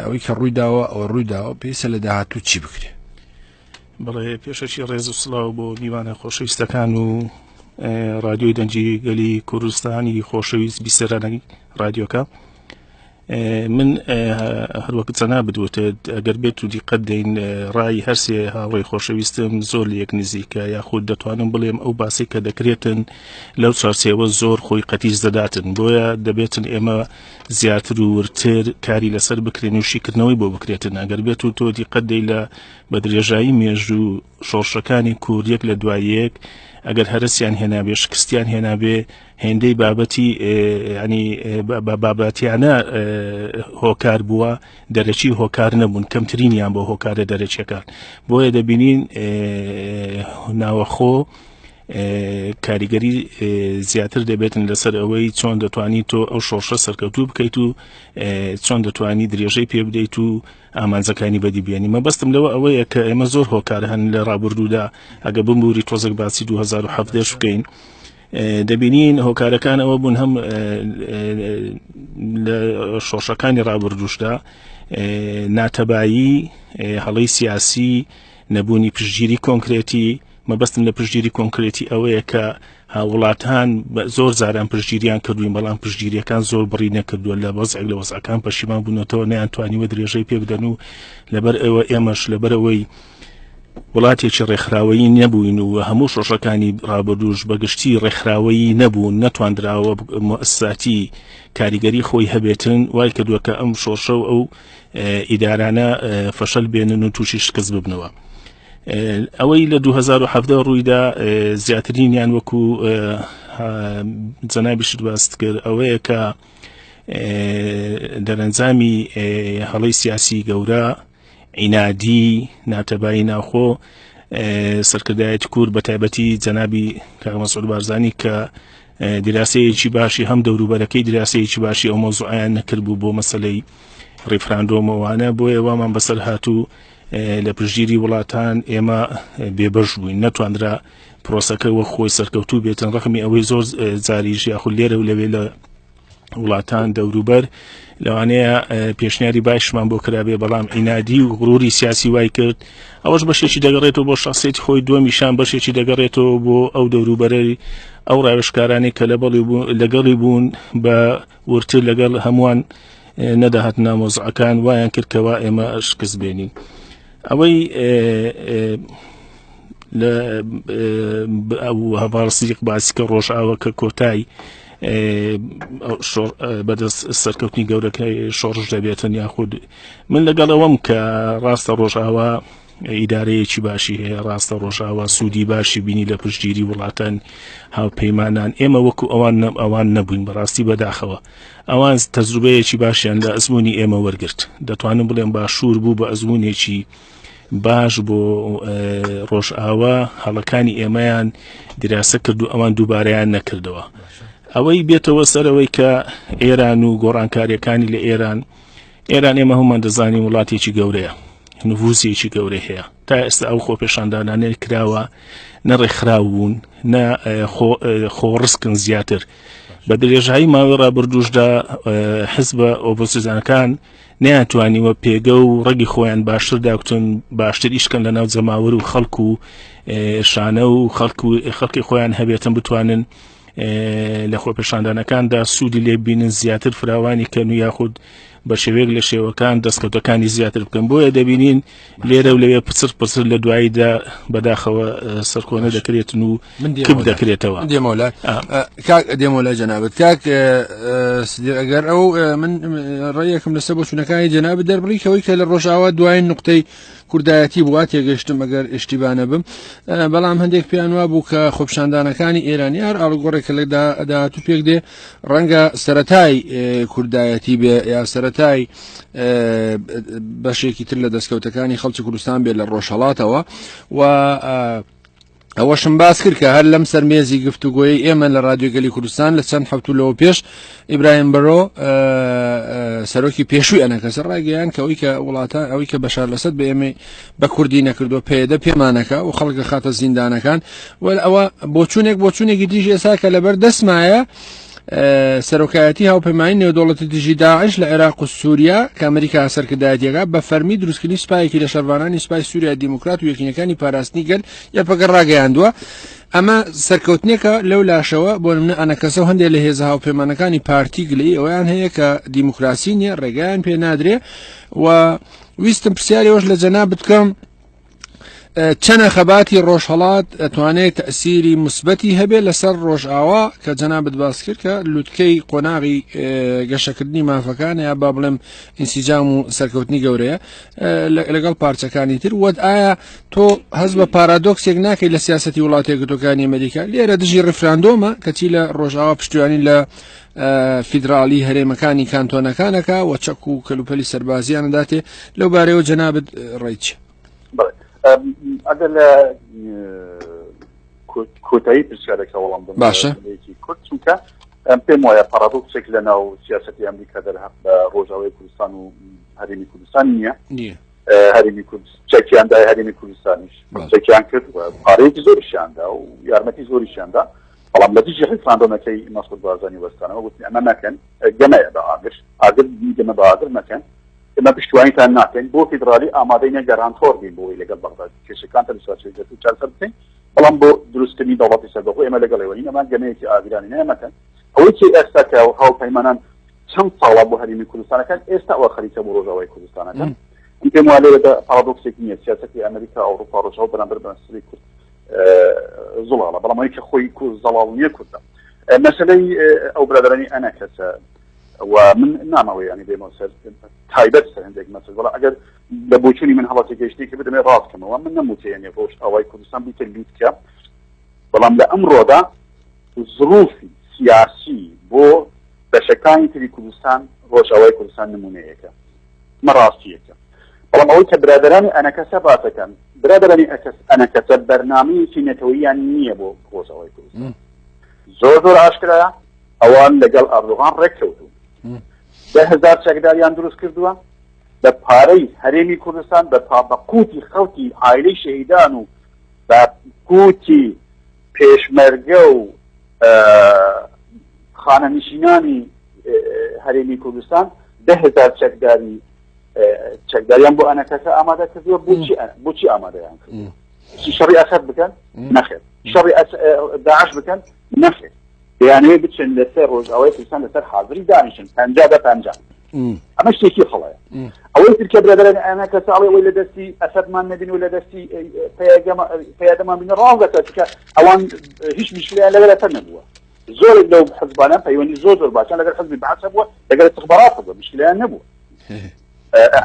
ئەوەی کە ڕووی داوە ئەوە ڕووی داوە پێویستە لە داهاتوو چی بکرێ؟ بەڵێ پێشەکی ڕێز و سڵاو بۆ میوانە خۆشەویستەکان و رادیۆی دەنگی گەلی کوردستانی خۆشەویست بیسەرانی رادیۆکە من هەروەک جەنابت وتت ئەگەر بێت و دیقەت دەین ڕای هەرسێ هاوڕێی خۆشەویستم زۆر لە یەک نزیکە یاخود دەتوانم بڵێم ئەو باسی کە دەکرێتن لەو چوارچێوە زۆر خۆی قەتیس دەداتن بۆیە دەبێتن ئێمە زیاتر و وردتر کاری لەسەر بکرێن و شیکردنەوەی بۆ بکرێتن ئەگەر بێت و تۆ دیقەت دەی لە بە درێژایی مێژوو شۆڕشەکانی کورد یەک لە دوای یەک ئەگەر هەرسیان هێنابێ شکستیان هێنابێ هێندەی بابەتی ینی بابەتیانە هۆکار بووە دەرەکی هۆکار نەبوون کەمترینیان بۆ هۆکارە دەرەکیەکان بۆیە دەبینین ناوەخۆ کاریگەری زیاتر دەبێتن لەسەر ئەوەی چۆن دەتوانی تۆ ئەو شۆڕشە سەرکەوتوو بکەیت و چۆن دەتوانی درێژەی پێ بدەیت و ئامانجەکانی بەدی بێنی مەبەستم لەوە ئەوەیە کە ئێمە زۆر هۆکار هەن لە ڕابردوودا ئەگە بمبوری تۆزێک باسی 2017 بکەین دەبینین هۆکارەکان ئەوە بوون هەم لە شۆڕشەکانی ڕابردووشدا ناتەبایی هەڵەی سیاسی نەبوونی پشتگیری کۆنکرێتی، مەبەستم لە پشتگیری کۆنکرێتی ئەوەیە کە هاووڵاتان زۆر جاران پشتگیریان کردوین بەڵام پشتگیریەکان زۆر بڕی نەکردووە لە وەزعێک لە وەزعەکان پەشیمان بوونەتەوە نەیانتوانیوە درێژەی پێ بدەن و لەبەر ئەوە ئێمەش لەبەرئەوەی وڵاتێکی ڕێکخراوەیی نەبووین و هەموو شۆڕشەکانی ڕابردووش بەگشتی ڕێکخراوەیی نەبوون نەتواندراوە موئەسساتی کاریگەری خۆی هەبێتن وای کردووە کە ئەم شۆڕشە و ئەو ئیدارانە فەشەل بێنن و تووشی شکست ببنەوە. ئەوەی لە 2017 ڕوویدا زیاترینیان وەکو جەنابیشت باست کرد ئەوەیە کە دەرەنجامی هەڵەی سیاسی گەورە عینادی ناتەبایی ناوخۆ سەرکردایەتی کورد بە تایبەتی جەنابی کاک مەسعود بارزانی کە دیراسەیەکی باشی هەم دەوروبەرەکەی دیراسەیەکی باشی ئەو مەوزوعیان نەکردبوو بۆ مەسلەی ڕیفراندۆمەوانە بۆیە وامان بەسەر هاتوو لە پشتگیری وڵاتان ئێمە بێبەش بووین نەتواندرا پرۆسەکە وەک خۆی سەرکەوتوو بێتن ڕەخمی ئەوەی زۆر جاریش یاخود لێرە و لەوێ لە وڵاتان دەوروبەر لەوانەیە پێشنیاری باشمان بۆ کرابێ بەڵام عینادی و غروری سیاسی وای کرد ئەوەش بەشێکی دەگەڕێتەوە بۆ شخصێتی خۆی دووەمیشان بەشێکی دەگەڕێتەوە بۆ ئەو دەوروبەرەی ئەو ڕاوێژکارانەی کە لەگەڵی بوون بە ورتر لەگەڵ هەمووان نەدەهات نامۆزعەکان وایان کرد کەوا ئێمە شکست بێنین ئەوەی لە ئەو هەڤاڵ سدیق باسی کە ڕۆژئاوە کە کۆتای بەدەست سەرکەوتنی گەورەکەی شۆڕش دەبێتن یاخود من لەگەڵ ئەوەم کە ڕاستە ڕۆژئاوا ئیدارەیەکی باشی هەیە ڕاستە ڕۆژئاوا سوودی باشی بینی لە پشتگیری وڵاتان هاوپەیمانان ئێمە وەکو ئەوان نەم ئەوان نەبووین بەڕاستی بەداخەوە ئەوان تەجروبەیەکی باشیان لە ئەزمموی ئێمە وەرگرت دەتوانم بڵێم باشوور بوو بە ئەزمونێکی باش بۆ ڕۆژئاوا هەڵەکانی ئێمەیان دیراسە کرد و ئەوان دووبارەیان نەکردەوە. ئەوەی بێتەوە سەرەوەی کە ئێران و گۆڕانکاریەکانی لە ئێران ئێران ئێمە هەمومان دەزانین وڵاتێکی گەورەیە نفوسێکی گەورەی هەیە تا ئێستا ئەو خۆپێشاندانانەی کراوە نە ڕێکخراو بوون نە خۆڕسکن زیاتر بە درێژایی ماوەی ڕابردوشدا حزبە ئۆپۆزیسیۆنەکان نەیانتوانیوە پێگە و ڕەگی خۆیان باشتر داکوتن باشتر ئیشکەن لە ناو جەماوەر و خەڵک و شانە و خەڵک و خەڵکی خۆیان هەبێتن بتوانن لە خۆپێشاندانەکاندا سوودی لێ بینن زیاتر فراوانی کەن و یاخود بە شێوەیەک لە شێوەکان دەستکەوتەکانی زیاتر بکەن بۆیە دەبینین لێرە و لەوێ پچر پچر لە دواییدا بەداخەوە سەرکۆنە دەکرێتن و کپ دەکرێتەوە. دێمەوە کاک دێمەوە لای جەنابت کاک سدیق ئەگەر ئەو من ڕێیەکم لەسەر بۆچوونەکانی جەنابت دەربڕی کەەوەی کە لە ڕۆژاوا دوایین نقطەی کوردایەتی بووە تێگەشتم ئەگەر ئیشتیبا نەبم بەڵام هەندێک پێیان وا بوو کە خۆپشاندانەکانی ئێرانی هەر ئاڵوگۆڕێک کە لە داهاتوو پێک دێ ڕەنگە سەتای کوردایەتی بێ یا سەتای بەشێکی تر لە دەستکەوتەکانی خەڵکی کوردستان بێ لە ڕۆژهڵاتەوە و ئەوەشم باس کرد کە هەر لەم سەر مێزی گفتوگۆیەی ئێمە لە رادیۆ گەلی کوردستان لە چەند هەفتوو لەوە پێش ئیبراهیم بەرۆ سەرۆکی پێشووی ئەنەکەسە ڕایگەیان کە ئەوی کە وڵاتان ئەوی کە بەشار لەسەر بە ئێمەی بە کوردی نەکردو پێدە پێمانەکە و خەڵک خاتە زیندانەکان وەل ئەوە بۆچوونێک بۆچوونێکی دیژ ئێستا کە لەبەر دەستمایە سەرۆکایەتی هاوپەیمانی نێودەوڵەتی دژی داعش لە عێراق و سووریا کە ئەمریکا سەرکردایەتیەکە بە فەرمی دروستکردنی سوپایەکی لە شەرڤانانی سوپای سووریا دیموکرات و یەکینەکانی پاراستنی گەل یەپەگە ڕاگەیاندووە ئەمە سەرکەوتنێکە لەو لاشەوە بۆ نمونە ئەنەکەسە و هەندێک لە هێزە هاوپەیمانەکانی پارتی گلەیی ئەویان هەیە کە دیموکراسی نییە ڕێگایان پێ نادرێ و ویستم پرسیارەوەش لە جەنابت بکەم چەنە خەباتی ڕۆژهەڵات ئەتوانێت تەسیری مثبەتی هەبێت لەسەر ڕۆژئاوا کە جەنابت باس کرد کە لوتکەی قۆناغی گەشەکردنی مافەکان یا با بڵێم ئینسیجام و سەرکەوتنی گەورەیە لەگەڵ پارچەکانی تر وەت ئایا تۆ هەز بە پارادۆکسێک ناکەی لە سیاستی وڵاتێکتەکانی ئەمریکا لێرە دژی ڕفراندۆمە کەچی لە ڕۆژئاوا پشتیوانی لە فیدراڵی هەرێمەکانی کانتۆنەکانەکە و چەک و کەلوپەلی سەربازیان داتێ لەو بارەیەوە جەنابت ڕێچ ئەگەر لە کۆتایی پرسیارەکە وەڵام باشە کورد چونکە ئەم پێم وایە پارادۆکسێک لە ناو سیاستی ئەمریکا دەرهەق بە ڕۆژاوای کوردستان و هەرێمی کوردستان نییە هەرێمی کورد چەکیاندا هەرێمی کوردستانیش چەکیان کرد و پارەیەکی زۆریشیاندا و یارمەتی زۆریشیاندا بەڵام لە دژی ڕیفراندۆمەکەی مەسعود بارزانی وەستانەوە وتنی ئەمە مەکەن گەمەیە بە ئاگر ئاگر گەمە بە ئاگر مەکەن ئێمە پشتیوانیتان ناکەین بۆ فیدرالی ئامادەی نە گەرانتۆر بین بۆی لەگەڵ بەغدا کێشەکانتان لە چوارچێوەی دەستوور چارەسەر بکەین بەڵام بۆ دروستکردنی دەوڵەتی سەربەخۆ ئێمە لەگەڵ ئێوە نین ئەمان گەمەیەکی ئاگرانی نە مەکەن ئەوەی کە ئێستا کە هاوپەیمانان چەند ساڵە بۆ هەرێمی کوردستانەکان ئێستا ئەوە خەریکە بۆ ڕۆژاوای کوردستانەکان من پێم وایە لێرەدا پارادۆکسێک نییە سیاسەتی ئەمریکا ئەوروپا ڕۆژاوا بەرامبەر بە مەسەلەی کورد زڵاڵە بەڵام ئەوەی کە خۆی زەڵاڵ نییە کوردە مەسەلەی ئەو برادەرانی ئەنە کەسە و من نامەوەی ینی بێمەوە سەر تایبەت سەر هەندێک مەسەل بەڵام ئەگەر لە بۆچوونی من هەڵە تێگەیشتنی کە بدەمێ ڕاست کەمەوە من نەموتێنێ ڕۆژ ئاوای کوردستان بیتە لوتکە بەڵام لە ئەمڕۆدا زروفی سیاسی بۆ بەشەکانی تری کوردستان ڕۆژئاوای کوردستان نمونەیەکە ئەمە ڕاستییەکە بەڵام ئەوەی کە برادەرانی ئەنەکەسە باسەکەن برادەرانی ئەکەس ئەنەکەسە بەرنامەیەکی نەتەوەییان نییە بۆ ڕۆژئاوای کوردستان زۆر زۆر ئاشکرایە ئەوان لەگەڵ ئەردۆغان ڕێککەوتون 10,000 چەکداریان دروست کردووە بە پارەی هەرێمی کوردستان بە بە قوتی خەڵکی عایلەی شەهیدان و بە قوتی پێشمەرگە و خانەنشینانی هەرێمی کوردستان 10,000 چەکداری چەکداریان بۆ ئەنەکەسە ئامادە کردووە بۆچی بۆچی ئامادەیان کردووە شەڕی ئەسەد بکەن نەخێر شەڕی داعش بکەن نەخێر دەیانەوێت بچن لەسەر ڕۆژئاوای کوردستان لەسەر حاضری دانیشن 50 بە 50 ئەمە شتێکی هەڵەیە ئەوەی ترکە برادەرانی ئەمە کەسە ئەڵێ ئەوەی لە دەستی ئەسەدمان نەبین و لە دەستی پەیەدەمان بین ڕاست دەکات چونکە ئەوان هیچ مشکلیان لەگەڵ ئەسەد نەبووە زۆرێک لەو حزبانە پەیوەندی زۆر زۆر باشیان لەگەڵ حزبی بەعس هەبووە لەگەڵ استخبارات هەبووە مشکلیان نەبووە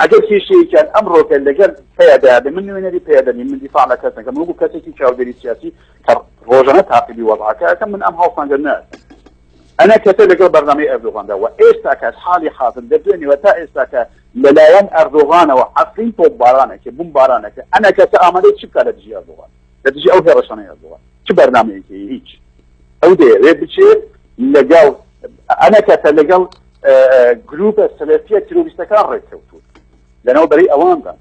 ئەگەر کێشەیەکیان ئەمڕۆکە لەگەڵ پەیەدە بێ من نوێنەری پەیەدە نیم من دیفاع لە کەس نەکەم وەکو کەسێکی چاودێری سیاسی کە ڕۆژانە تاقیبی وەزعەکە ئەکەم من ئەم هەڵسەنگە ناکەم ئەنا کەسە لەگەڵ بەرنامەی ئەردۆغاندا و ئێستا کە حاڵی حاضر لە دوێنێوە تا ئێستا کە لەلایەن ئەردۆغانەوە عەفرین تۆپبارانەکە، بومبارانەکە، ئەنەکەسە ئامادەیە چ بکات لە دژی ئەردۆغان، لە دژی ئەو هێڕشانەی ئەردۆغان چ بەرنامەیەکی هەیە؟ هیچ. ئەو دەیەوێت بچێت لەگەڵ ئەنەکەسە لەگەڵ گروپە سەلەفیە تیرۆریستەکان ڕێککەوتوون لەناو بەرەی ئەواندا.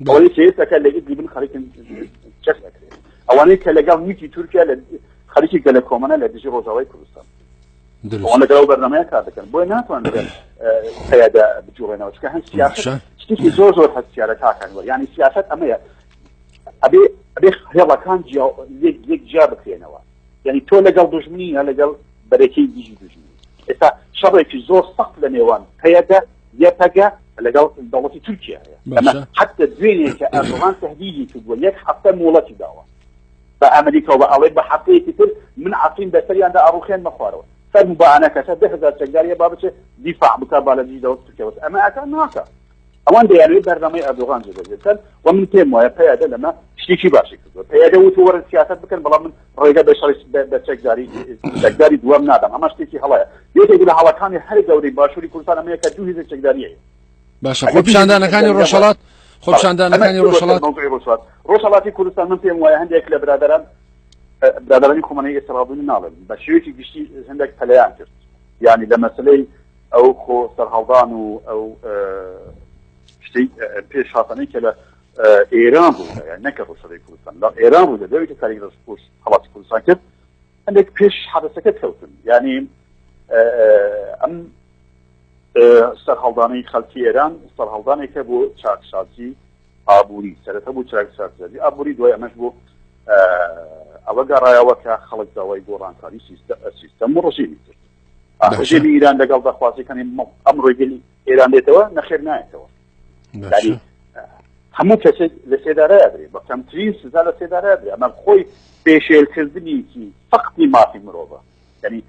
ئەوەی کە ئێستاکە لە ئیدلیبن خەریکن چەک ئەکرێن، ئەوانەی کە لەگەڵ میتی تورکیا لە خەریکی گەلە کۆمەنە لە دژی ڕۆژاوای کوردستان. ئەوان لەگەڵ ئەو بەرنامەیە کار دەکەن بۆیە ناتوان لەگەڵ قەیادە بجوڵێنەوە چونکە هەن سیاسەت شتێکی زۆر زۆر هەستیارە کاکان وەر یعنی سیاسەت ئەمەیە ئەبێ ئەبێ هێڵەکان جیا لێک لێک جیا بکرێنەوە یعنی تۆ لەگەڵ دوژمنی یا لەگەڵ بەرەکەی دژی دوژمنی ئێستا شەڕێکی زۆر سەخت لە نێوان پەیەدە یەپەگە لەگەڵ دەوڵەتی تورکیا هەیە ئەمە حتى دوێنێ کە ئەردۆغان تهدیدی کردووە یەک هەفتە مۆڵەتی داوە بە ئەمریکا و بە ئەڵێ بە هەفتەیەکی تر من عەفرین بەسەریاندا ئەڕوخێنمە خوارەوە فەرموو با ئەنەکەسە 10000 چەکدار هەیە با بچێ دیفاع بکا با لە دژی دەوڵەتی تورکیا وەستێ ئەمە ئەکا ناکا ئەوان دەیانەوێت بەرنامەی ئەردۆغان جێبەجێ بکەن و من پێم وایە پەیەدە لەمە شتێکی باشی کردووە پەیەدە وتو وەرن سیاسەت بکەن بەڵام من ڕێگە بە شەڕی بە چەکداری چەکداری دووەم نادەم ئەمە شتێکی هەڵەیە یەکێک لە هەڵەکانی هەرە گەورەی باشووری کوردستان ئەمەیە کە دوو هێزی چەکداری هەیە باشە خۆپیشاندانەکانی ڕۆژهەڵات خۆپیشاندانەکانی ڕۆژهەڵات ڕۆژهەڵات ڕۆژهەڵاتی کوردستان من پێم وایە هەندێک لە برادەران برادەرانی خۆمانەی ئێستا ڕابوون ناڵێن بە شێوەیەکی گشتی هەندێک پەلەیان کرد یعنی لە مەسلەی ئەو خۆ سەرهەڵدان و ئەو شتەی پێش هاتنەی کە لە ئێران ڕوودا یان نەکە ڕۆژهەڵاتی کوردستان لە ئێران ڕوودا دەوێت کە کاری ڕۆژهەڵاتی کوردستان کرد هەندێک پێش حادەسەکە کەوتن یعنی ئەم سەرهەڵدانەی خەڵکی ئێران سەرهەڵدانێکە بۆ چاکسازی ئابووری، سەرەتا بۆ چاکسازی ئابووری دوای ئەمەش بۆ ئەوە گەڕایەوە کە خەڵک داوای گۆڕانکاری سیستەم و ڕژێمی کرد. ڕژێمی ئیران لەگەڵ داخوازیەکانی ئەمڕۆی گەلی ئێران دێتەوە نەخێر نایەتەوە. هەموو کەسێک لە سێدارە ئەدرێ بە کەمترین سزا لە سێدارە ئەدرێ ئەمە خۆی پێشێلکردنێکی سەختی مافی مرۆڤە یعنی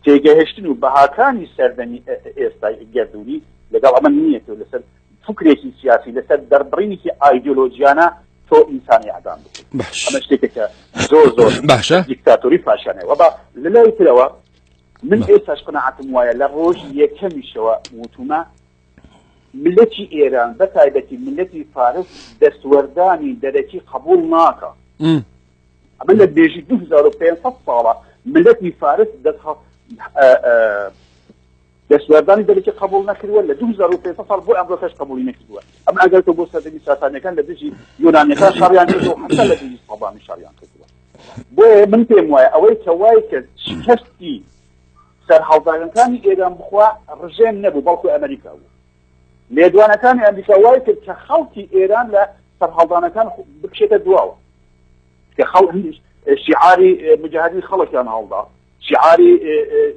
تێگەهێشتن و بەهاکانی سەردەمی ئێستای گەردوونی لەگەڵ ئەمە نییە تۆ لەسەر فکرێکی سیاسی لەسەر دەربڕینێکی ئایدۆلۆژیانە تۆ ئینسانی ئەدام بکەیت ئەمە شتێکە کە زۆر زۆر باشە دیکتاتۆری فاشانەیە وە لە لای ترەوە من ئێستاش قەناعەتم وایە لە ڕۆژی یەکەمیشەوە وتومە ملەتی ئێران بە تایبەتی ملەتی فارس دەستوەردانی دەرەکی قبول ناکە ئەمە لە بێژی 2500 ساڵە ملەتی فارس دەستوەردانی دەرەکی قبول نەکردووە لە 2500 ساڵ بۆ ئەمڕۆکەش قبولی نەکردووە ئەم ئەگەر تۆ بۆ سەردەمی ساسانیەکان لە دژی یۆنانیەکان شەڕیان کردووە حتا لە دژی سەدامی شەڕیان کردووە بۆیە من پێم وایە ئەوەی کە وای کرد شکستی سەرهەڵدانەکانی ئێران بخوا ڕژێم نەبوو بەڵکو ئەمریکا بوو لێدوانەکانی ئەمریکا وای کرد کە خەڵکی ئێران لە سەرهەڵدانەکان بکشێتە دواوە کە خەڵ شعاری مجاهدین خەڵکیان هەڵدا شعاری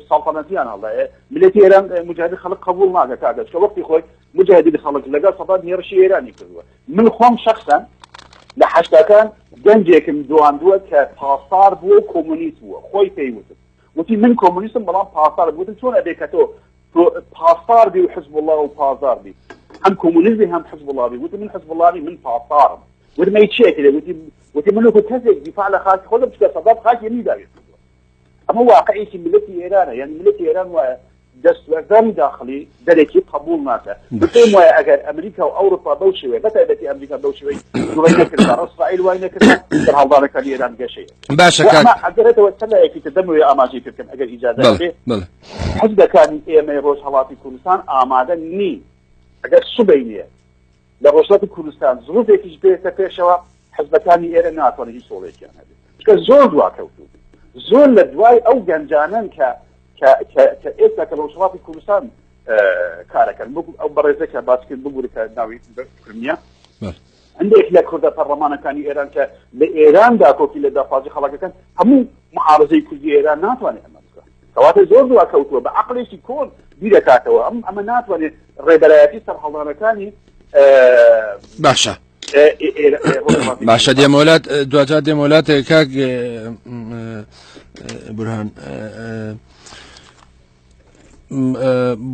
سەڵتەنەتیان هەڵدا ملەتی ئێران مجاهدین خەڵک قبول ناکە کاکە چکە وەختی خۆی مجاهدین خەڵک لەگەڵ سەدام هێرشی ئێرانی کردووە من خۆم شخصا لە حەشتاکان گەنجێکم دواندووە کە پاسدار بووە و کۆمۆنیست بووە خۆی پێی وتم وتی من کۆمۆنیستم بەڵام پاسدار وتم چۆن ئەبێ کە تۆ تۆ پاسدار بی و حزب الله و پاسدار بی هەم کۆمۆنیست بی هەم حزب الله بی وتی من حزب الله بی من پاسدارم وتم ئەی چیە کرێ وتی وتی من وەکو کەسێک دیفاع لە خاکی خۆم چونکە سەدام خاکی منی داگیر کردووە ئەمە واقعێکی ملەتی ئێرانە یعنی ملەتی ئێران وایە دەستوەردانی داخلی دەرەکی قبول ناکە پێم وایە ئەگەر ئەمریکا و ئەوروپا بەو شێوەیە بە تایبەتی ئەمریکا بەو شێوەی جوڵەی نەکردا ئیسرائیل وای نەکردا سەرهەڵدانەکانی ئێران گەشەیە باشە کاک ئەگەرێتەوە سەر لایەکی تر دەمەوێ ئاماژەی پێ بکەم ئەگەر ئیجازە بەڵێ بێ بەڵێ حزبەکانی ئێمەی ڕۆژهەڵاتی کوردستان ئامادە نین ئەگەر سبەینێ لە ڕۆژهەڵاتی کوردستان زروفێکیش بێتە پێشەوە حزبەکانی ئێرە ناتوانن هیچ ڕۆڵێکیان هەبێت چونکە زۆر دواکەوتوو زۆر لە دوای ئەو گەنجانەن کە کە کە کە ئێستا کە ڕۆژهەڵاتی کوردستان کارەکەن ئەو بەڕێزە کە باس کرد ببوورە کە ناوی نییە هەندێک لە کوردە پەرلەمانەکانی ئێران کە لە ئێران داکۆکی لە داخوازی خەڵکەکەن هەموو معارزەی کوردی ئێران ناتوانێت ئەمە بکات کەواتە زۆر دوا کەوتووە بە عقلێکی کۆن بیرەکاتەوە ئەم ئەمە ناتوانێت ڕێبەرایەتی سەرهەڵدانەکانی باشە باشە دێمۆلات دوجار دێمۆلات کاک برهان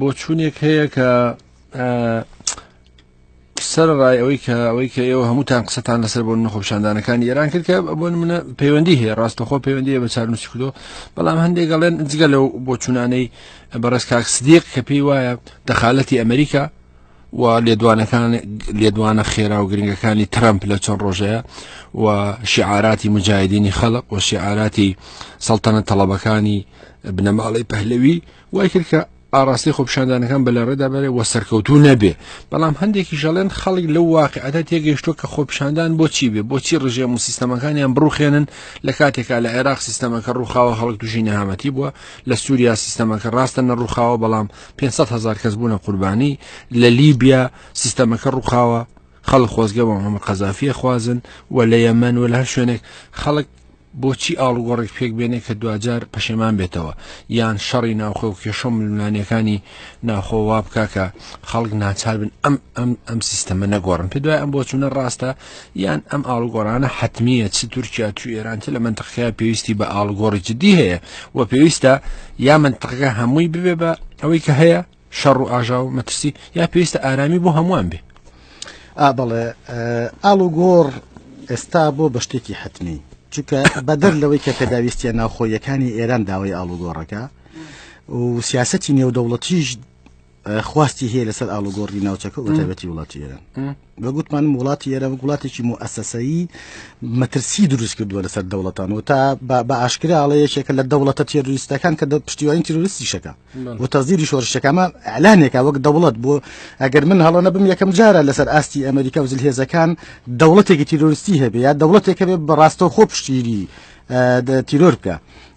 بۆچوونێک هەیە کە سەرەڕای ئەوەی کە ئەوەی کە ئێوە هەمووتان قسەتان لەسەر بۆ خۆپیشاندانەکانی ئێران کرد کە بۆ نمونە پەیوەندی هەیە ڕاستەخۆ پەیوەندی بە چارنووسی کردو بەڵام هەندێک گەڵێن جگە لەو بۆچوونانەی بەڕێز کاک سدیق کە پێی وایە دەخالەتی ئەمریکا و لێدوانەکان لێدوانە خێرا و گرنگەکانی ترەمپ لە چەند ڕۆژەیە و شیعاراتی مجاهدینی خەڵق و شیعاراتی سەڵتەنە تەڵەبەکانی بنەماڵەی پەهلەوی وای کرد کە ئاراستەی خۆپیشاندانەکان بە لاڕێدا بەرێ و سەرکەوتوو نەبێ بەڵام هەندێکیش ئەڵێن خەڵک لەو واقعەتە تێگەیشتووە کە خۆپیشاندان بۆچی بێ بۆچی ڕژێم و سیستەمەکانیان بڕوخێنن لە کاتێکا لە عێراق سیستەمەکە ڕووخاوە خەڵک تووشی نەهامەتی بووە لە سووریا سیستەمەکە ڕاستە نەڕووخاوە بەڵام 500 هزار کەس بوونە قوربانی لە لیبیا سیستەمەکە ڕووخاوە خەڵک خۆزگە بە محەممەد قەزافیە خوازن و لە یەمەن و لە هەر شوێنێک خەڵک بۆچی ئاڵوگۆڕێک پێک بێنێ کە دواجار پەشێمان بێتەوە یان شەڕی ناوخۆ و کێشە و ململانێکانی ناوخۆ وا بکا کە خەڵک ناچار بن ئەم ئەم ئەم سیستەمە نەگۆڕن پێ دوای ئەم بۆچوونە ڕاستە یان ئەم ئاڵوگۆڕانە حتمیە چ تورکیا چ ئێران چ لە منتەقەیە پێویستی بە ئاڵوگۆڕی جدی هەیە و پێویستە یا منتەقەکە هەمووی ببێ بە ئەوەی کە هەیە شەڕ و ئاژاوە و مەترسی یا پێویستە ئارامی بۆ هەمووان بێ؟ ئا بەڵێ ئاڵوگۆڕ ئێستا بۆ بە شتێکی حەتمی چونکە بەدەر لەوەی کە پێداویستیە ناوخۆیەکانی ئێران داوای ئاڵوگۆڕەکە و سیاسەتی نێودەوڵەتیش خواستی هەیە لەسەر ئاڵوگۆڕی ناوچەکە و تایبەتی وڵاتی ئێران بە گوتمان وڵاتی ئێران وەک وڵاتێکی موئەسەسەیی مەترسی دروست کردووە لەسەر دەوڵەتان و تا بە ئاشکرا ئەڵێ یەکێکە لە دەوڵەتە تێرۆریستەکان کە پشتیوانی تیرۆریستیشەکە و تەزیری شۆرشەکە ئەمە ئەلانێکە وەک دەوڵەت بۆ ئەگەر من هەڵە نەبم یەکەم جارە لەسەر ئاستی ئەمریکا و زلهێزەکان دەوڵەتێکی تیرۆریستی هەبێ یا دەوڵەتێک هەبێ بە ڕاستەوخۆ پشتگیری تیرۆر بکە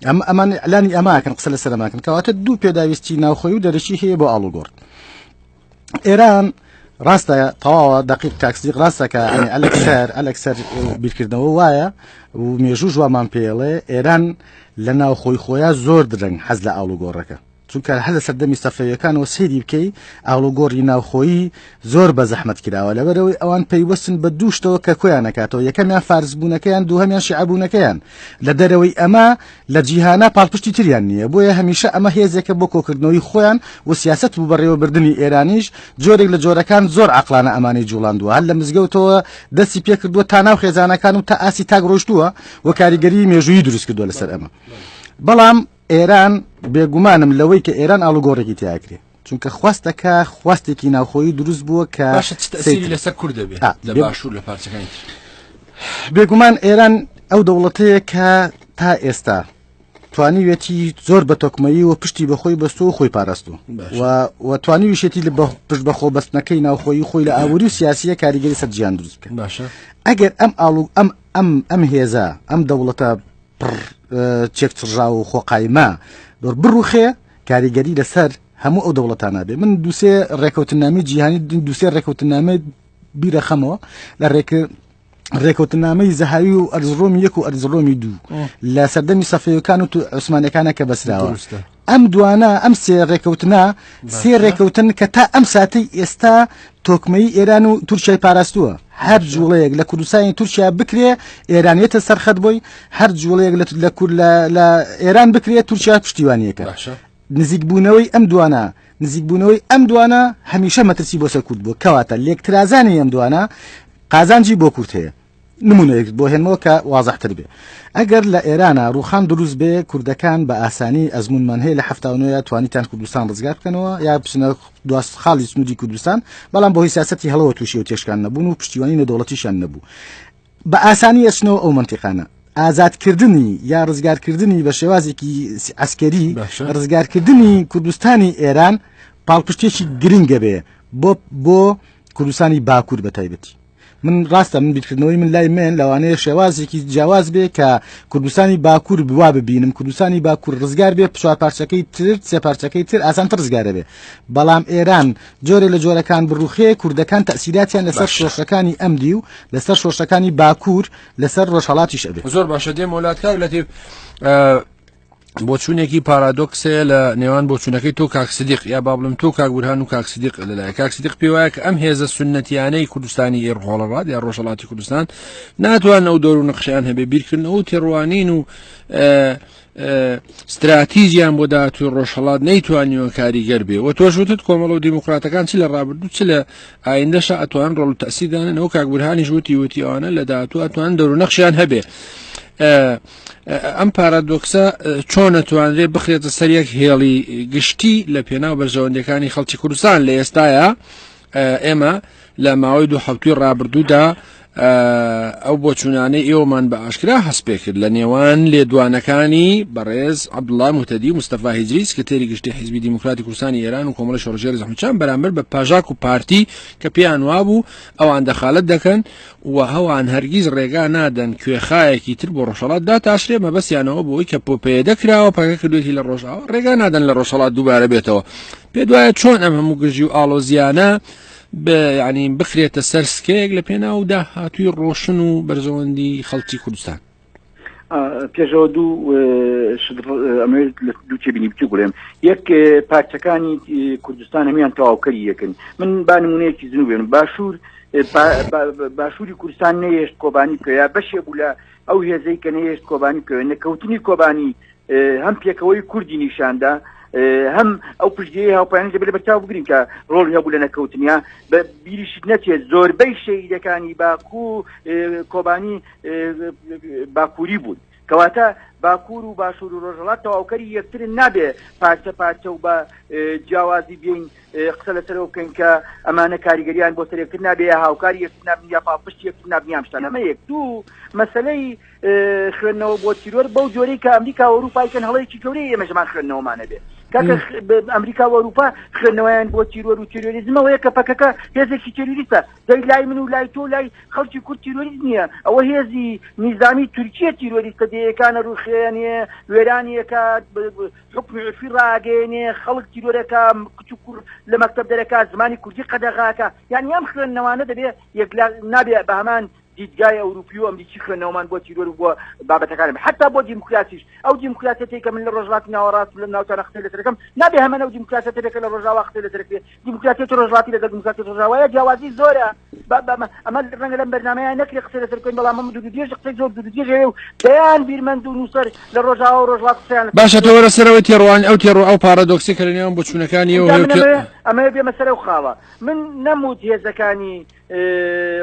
ئەم ئەمان ئەلانی ئەماکەن قسە لەسەر ئەماکەن کەواتە دوو پێداویستی ناوخۆی و دەرەکی هەیە بۆ ئاڵوگۆڕ ئێران ڕاستە تەواوە دقیق کاکسدیق ڕاستە کە ئەلکسەر ئەلکسەر بیرکردنەوە وایە و مێژوو ژوامان پێڵێ ئێران لە ناو خۆی خۆیان زۆر درەنگ حەز لە ئاڵوگۆڕەکە چونکە هەر لە سەردەمی سەفەویەکانەوە سەیری بکەی ئاڵوگۆڕی ناوخۆیی زۆر بە زەحمەت کراوە لەبەرەوەی ئەوان پەیوەستن بە دوو شتەوە کە کۆیان نەکاتەوە یەکەمیان فارسبوونەکەیان دووهەمیان شیعەبوونەکەیان لە دەرەوەی ئەمە لە جیهانا پاڵپشتی تریان نییە بۆیە هەمیشە ئەمە هێزێکە بۆ کۆکردنەوەی خۆیان و سیاسەت و بەڕێوەبردنی ئێرانیش جۆرێک لە جۆرەکان زۆر عەقڵانە ئەمانەی جوڵاندووە هەر لە مزگەوتەوە دەستی پێکردووە تا ناو خێزانەکان و تا ئاستی تاک ڕۆیشتووە و کاریگەری مێژوویی دروست کردووە لەسەر ئەمە بەڵام ئێران بێگومانم لەوەی کە ئێران ئاڵوگۆڕێکی تیاکرێ چونکە خواستەکە خواستێکی ناوخۆیی دروست بووە کە باشە چ تەسیری لەسەر کورد دەبێت لە باشوور لە پارچەکانی تر بێگومان ئێران ئەو دەوڵەتەیە کە تا ئێستا توانیویەتی زۆر بە تۆکمەیی و پشتی بەخۆی بەستۆ و خۆی پاراستو و توانیویشێتی لە پشت بەخۆ بەستنەکەی ناوخۆی خۆی لە ئابووری و سیاسیە کاریگەری سەر جیان دروست بکە باشە ئەگەر ئەم ئاڵو ئەم ئەم ئەم هێزە ئەم دەوڵەتە پڕ چێکچڕژاو و خۆقایمە بڕوخێ کاریگەری لەسەر هەموو ئەو دەوڵەتانە بێ من دوسێ ڕێکەوتنامی جیهانی دوسێ ڕێکەوتنامەی بیرەخەمەوە لە ڕێک ڕێکەوتنامەی زەهاوی و ئەرزڕۆمی یەک و ئەرزڕۆمی دوو لە سەردەمی سەفەوەکان و عوسمانەکانە کە بەسراوە ئەم دوانە ئەم سێ ڕێکەوتنە سێ ڕێکەوتن کە تا ئەم ساتەی ئێستا تۆکمەی ئێران و تورکیای پاراستووە هەر جوڵەیەک لە کوردستانی تورکیا بکرێ ئێرانیەتە سەرخەت بۆی هەر جوڵەیەک لە کورد لە ئێران بکرێت تورکیا پشتیوانیەکە نزیکبوونەوەی ئەم دوانە نزیکبوونەوەی ئەم دوانە هەمیشە مەترسی بۆ سەر کورد بووە کەواتە لێکترازانی ئەم دوانە قازانجی بۆ کورد هەیە نمونەیەک بۆ هێنمەوە کە وازحتر بێ ئەگەر لە ئێرانە ڕوخان دروست بێ کوردەکان بە ئاسانی ئەزمونمان هەیە لە 79 توانیتان کوردستان ڕزگار بکەنەوە یا بچنە دواست خاڵی سنووری کوردستان بەڵام بۆی سیاستی هەڵەوە تووشی و تێشکان نەبوون و پشتیوانی نێودەوڵەتیشان نەبوو بە ئاسانی ئەچنەوە ئەو مەنتیقانە ئازادکردنی یا ڕزگارکردنی بە شێوازێکی عسکەری ڕزگارکردنی کوردستانی ئێران پاڵپشتێکی گرنگە بێ بۆ بۆ کوردستانی باکوور بە تایبەتی من ڕاستە من بیرکردنەوەی من لای من لەوانەیە شێوازێکی جیاواز بێ کە کوردستانی باکوور بوا ببینم کوردستانی باکوور ڕزگار بێ چوار پارچەکەی تر سێ پارچەکەی تر ئاسانتر ڕزگارە بێ بەڵام ئێران جۆرێ لە جۆرەکان بڕوخێ کوردەکان تەسیراتیان لەسەر شۆڕشەکانی ئەم دی و لەسەر شۆڕشەکانی باکوور لەسەر ڕۆژهەڵاتیش ئەبێ زۆر باشە دێم وڵات کاک لەتیف بۆچوونێکی پارادۆکس هەیە لە نێوان بۆچوونەکەی تۆ کاک سدیق یا با بڵێم تۆ کاک بورهان و کاک سدیق لەلای کاک سدیق پێی وایە کە ئەم هێزە سوننەتیانەی کوردستانی ڕۆڵەڕات یا ڕۆژهەڵاتی کوردستان ناتوانن ئەو دەور و نەخشیان هەبێ بیرکردنەوە و تێڕوانین و ستراتیجیان بۆ داهاتوی ڕۆژهەڵات نەیتوانیوە کاریگەر بێ و تۆش وتت کۆمەڵ و دیموکراتەکان چ لە ڕابردوو چ لە ئایندەشە ئەتوان ڕۆڵ و تەسیدانن ئەو کاک بورهانیش وتی وتی ئەوانە لە داهاتوو ئەتوان دەور و نەخشیان هەبێ ئەم پارادۆکسە چۆن ئەتوانرێ بخرێتە سەر یەک هێڵی گشتی لە پێناو بەرژەوەندیەکانی خەڵکی کوردستان لە ئێستایا؟ ئێمە لە ماوەی دوو حەوتوی ڕابردوودا ئەو بۆچوونانەی ئێوەمان بە ئاشکرا هەست پێکرد لە نێوان لێدوانەکانی بەڕێز عەبدوڵا موهتەدی و مستەفا هیجری سکرتێری گشتی حیزبی دیموکراتی کوردستانی ئێران و کۆمەڵی شۆڕشگێڕی زەحمەتکێشان بەرامبەر بە پاژاک و پارتی کە پێیان وابوو ئەوان دەخالەت دەکەن و ئەوان هەرگیز ڕێگا نادەن کوێخایەکی تر بۆ ڕۆژهەڵات داتاشرێ مەبەستیانەوە بۆی کە پۆپەیەدە کراوە پەکە کردوێتی لە ڕۆژاوا ڕێگا نادەن لە ڕۆژهەڵات دووبارە بێتەوە پێ دوایە چۆن ئەم هەموو گرژی و ئاڵۆزیانە ینی بخرێتە سەر سکەیەک لە پێناو داهاتووی ڕۆشن و بەرژەوەندی خەڵکی کوردستان پێشەوە دوو ئەمەوێت لە دوو تێبینی بچوک بڵێم یەک پارچەکانی کوردستان هەموان تەواوکەری یەکن من با نمونەیەکی زنوو بێنم باشوور باشووری کوردستان نەیەشت کۆبانی بکەوێ یا بەشێ بوو لە ئەو هێزەی کە نەیەشت کۆبانی بکەوێت نەکەوتنی کۆبانی هەم پێکەوەی کوردی نیشاندا هەم ئەو پشتگیری هاوپەیمانی دەبێت لەبەرچاو بگرین کە ڕۆڵی هەبوو لە نەکەوتنیا بە بیریشت نەچێت زۆربەی شەهیدەکانی باکوو کۆبانی باکووری بوون کەواتە باکوور و باشوور و ڕۆژهەڵات تەواوکەری یەکترن نابێ پارچە پارچە و بە جیاوازی بین قسە لەسەرەوە بکەین کە ئەمانە کاریگەریان بۆ سەر یەکتر نابێ یا هاوکاری یەکتر نابن یا پاڵپشتی یەکتر نابن یان شتان ئەمە یەک دوو مەسەلەی خوێندنەوە بۆ تیرۆر بەو جۆرەی کە ئەمریکا و ئەوروپای کەن هەڵەیەکی گەورەی ئێمە ژمان خوێندنەوەمان هەبێ کاکە ئەمریکا و ئەوروپا خوێندنەوەیان بۆ تیرۆر و تیرۆریزمەوەیە کە پەکەکە هێزێکی تیرۆریستە دەی لای من و لای تۆ لای خەڵکی کورد تیرۆریست نییە ئەوە هێزی نیزامی تورکیە تیرۆریستە دێیەکانە ڕووخێنێ وێرانیەکە حکمی عرفی ڕاگەیەنێ خەڵک تیرۆرەکە کچ و کوڕ لە مەکتەب دەرەکە زمانی کوردی قەدەغاکە یعنی ئەم خوێندنەوانە دەبێ یەکلا نابێ بە هەمان دیدگای ئەوروپی و ئەمریکی خوێندنەوەمان بۆ تیرۆر و بۆ بابەتەکان بێ حتا بۆ دیموکراسیش ئەو دیموکراسیەتەی کە من لە ڕۆژهەڵاتی ناوەڕاست و لەم ناوچانە قسەی لەسەر دەکەم نابێ هەمان ئەو دیموکراسیەتە بێ کە لە ڕۆژاوا قسەی لەسەر دەکرێ دیموکراسیەتی ڕۆژهەڵاتی لەگەڵ دیموکراسیەتی ڕۆژاوایە جیاوازی زۆرە ئەمە ڕەنگە لەم بەرنامەیە نەکرێ قسەی لەسەر بکەین بەڵام ئەمە دوور و درێژ قسەی زۆر دوور و درێژ هەیە و دەیان بیرمەند و نووسەر لە ڕۆژاوا و ڕۆژهەڵات قسەیان لەسەر باشە تۆ وەرە سەرەوەی تێڕوان ئەو تێڕ ئەو پارادۆکسی کە لە نێوان بۆچوونەکانی ئێوە ئینجا من ئەمەوێ ئەمەوێ بێمە سەر ئەو خاڵە من نەموت هێزەکانی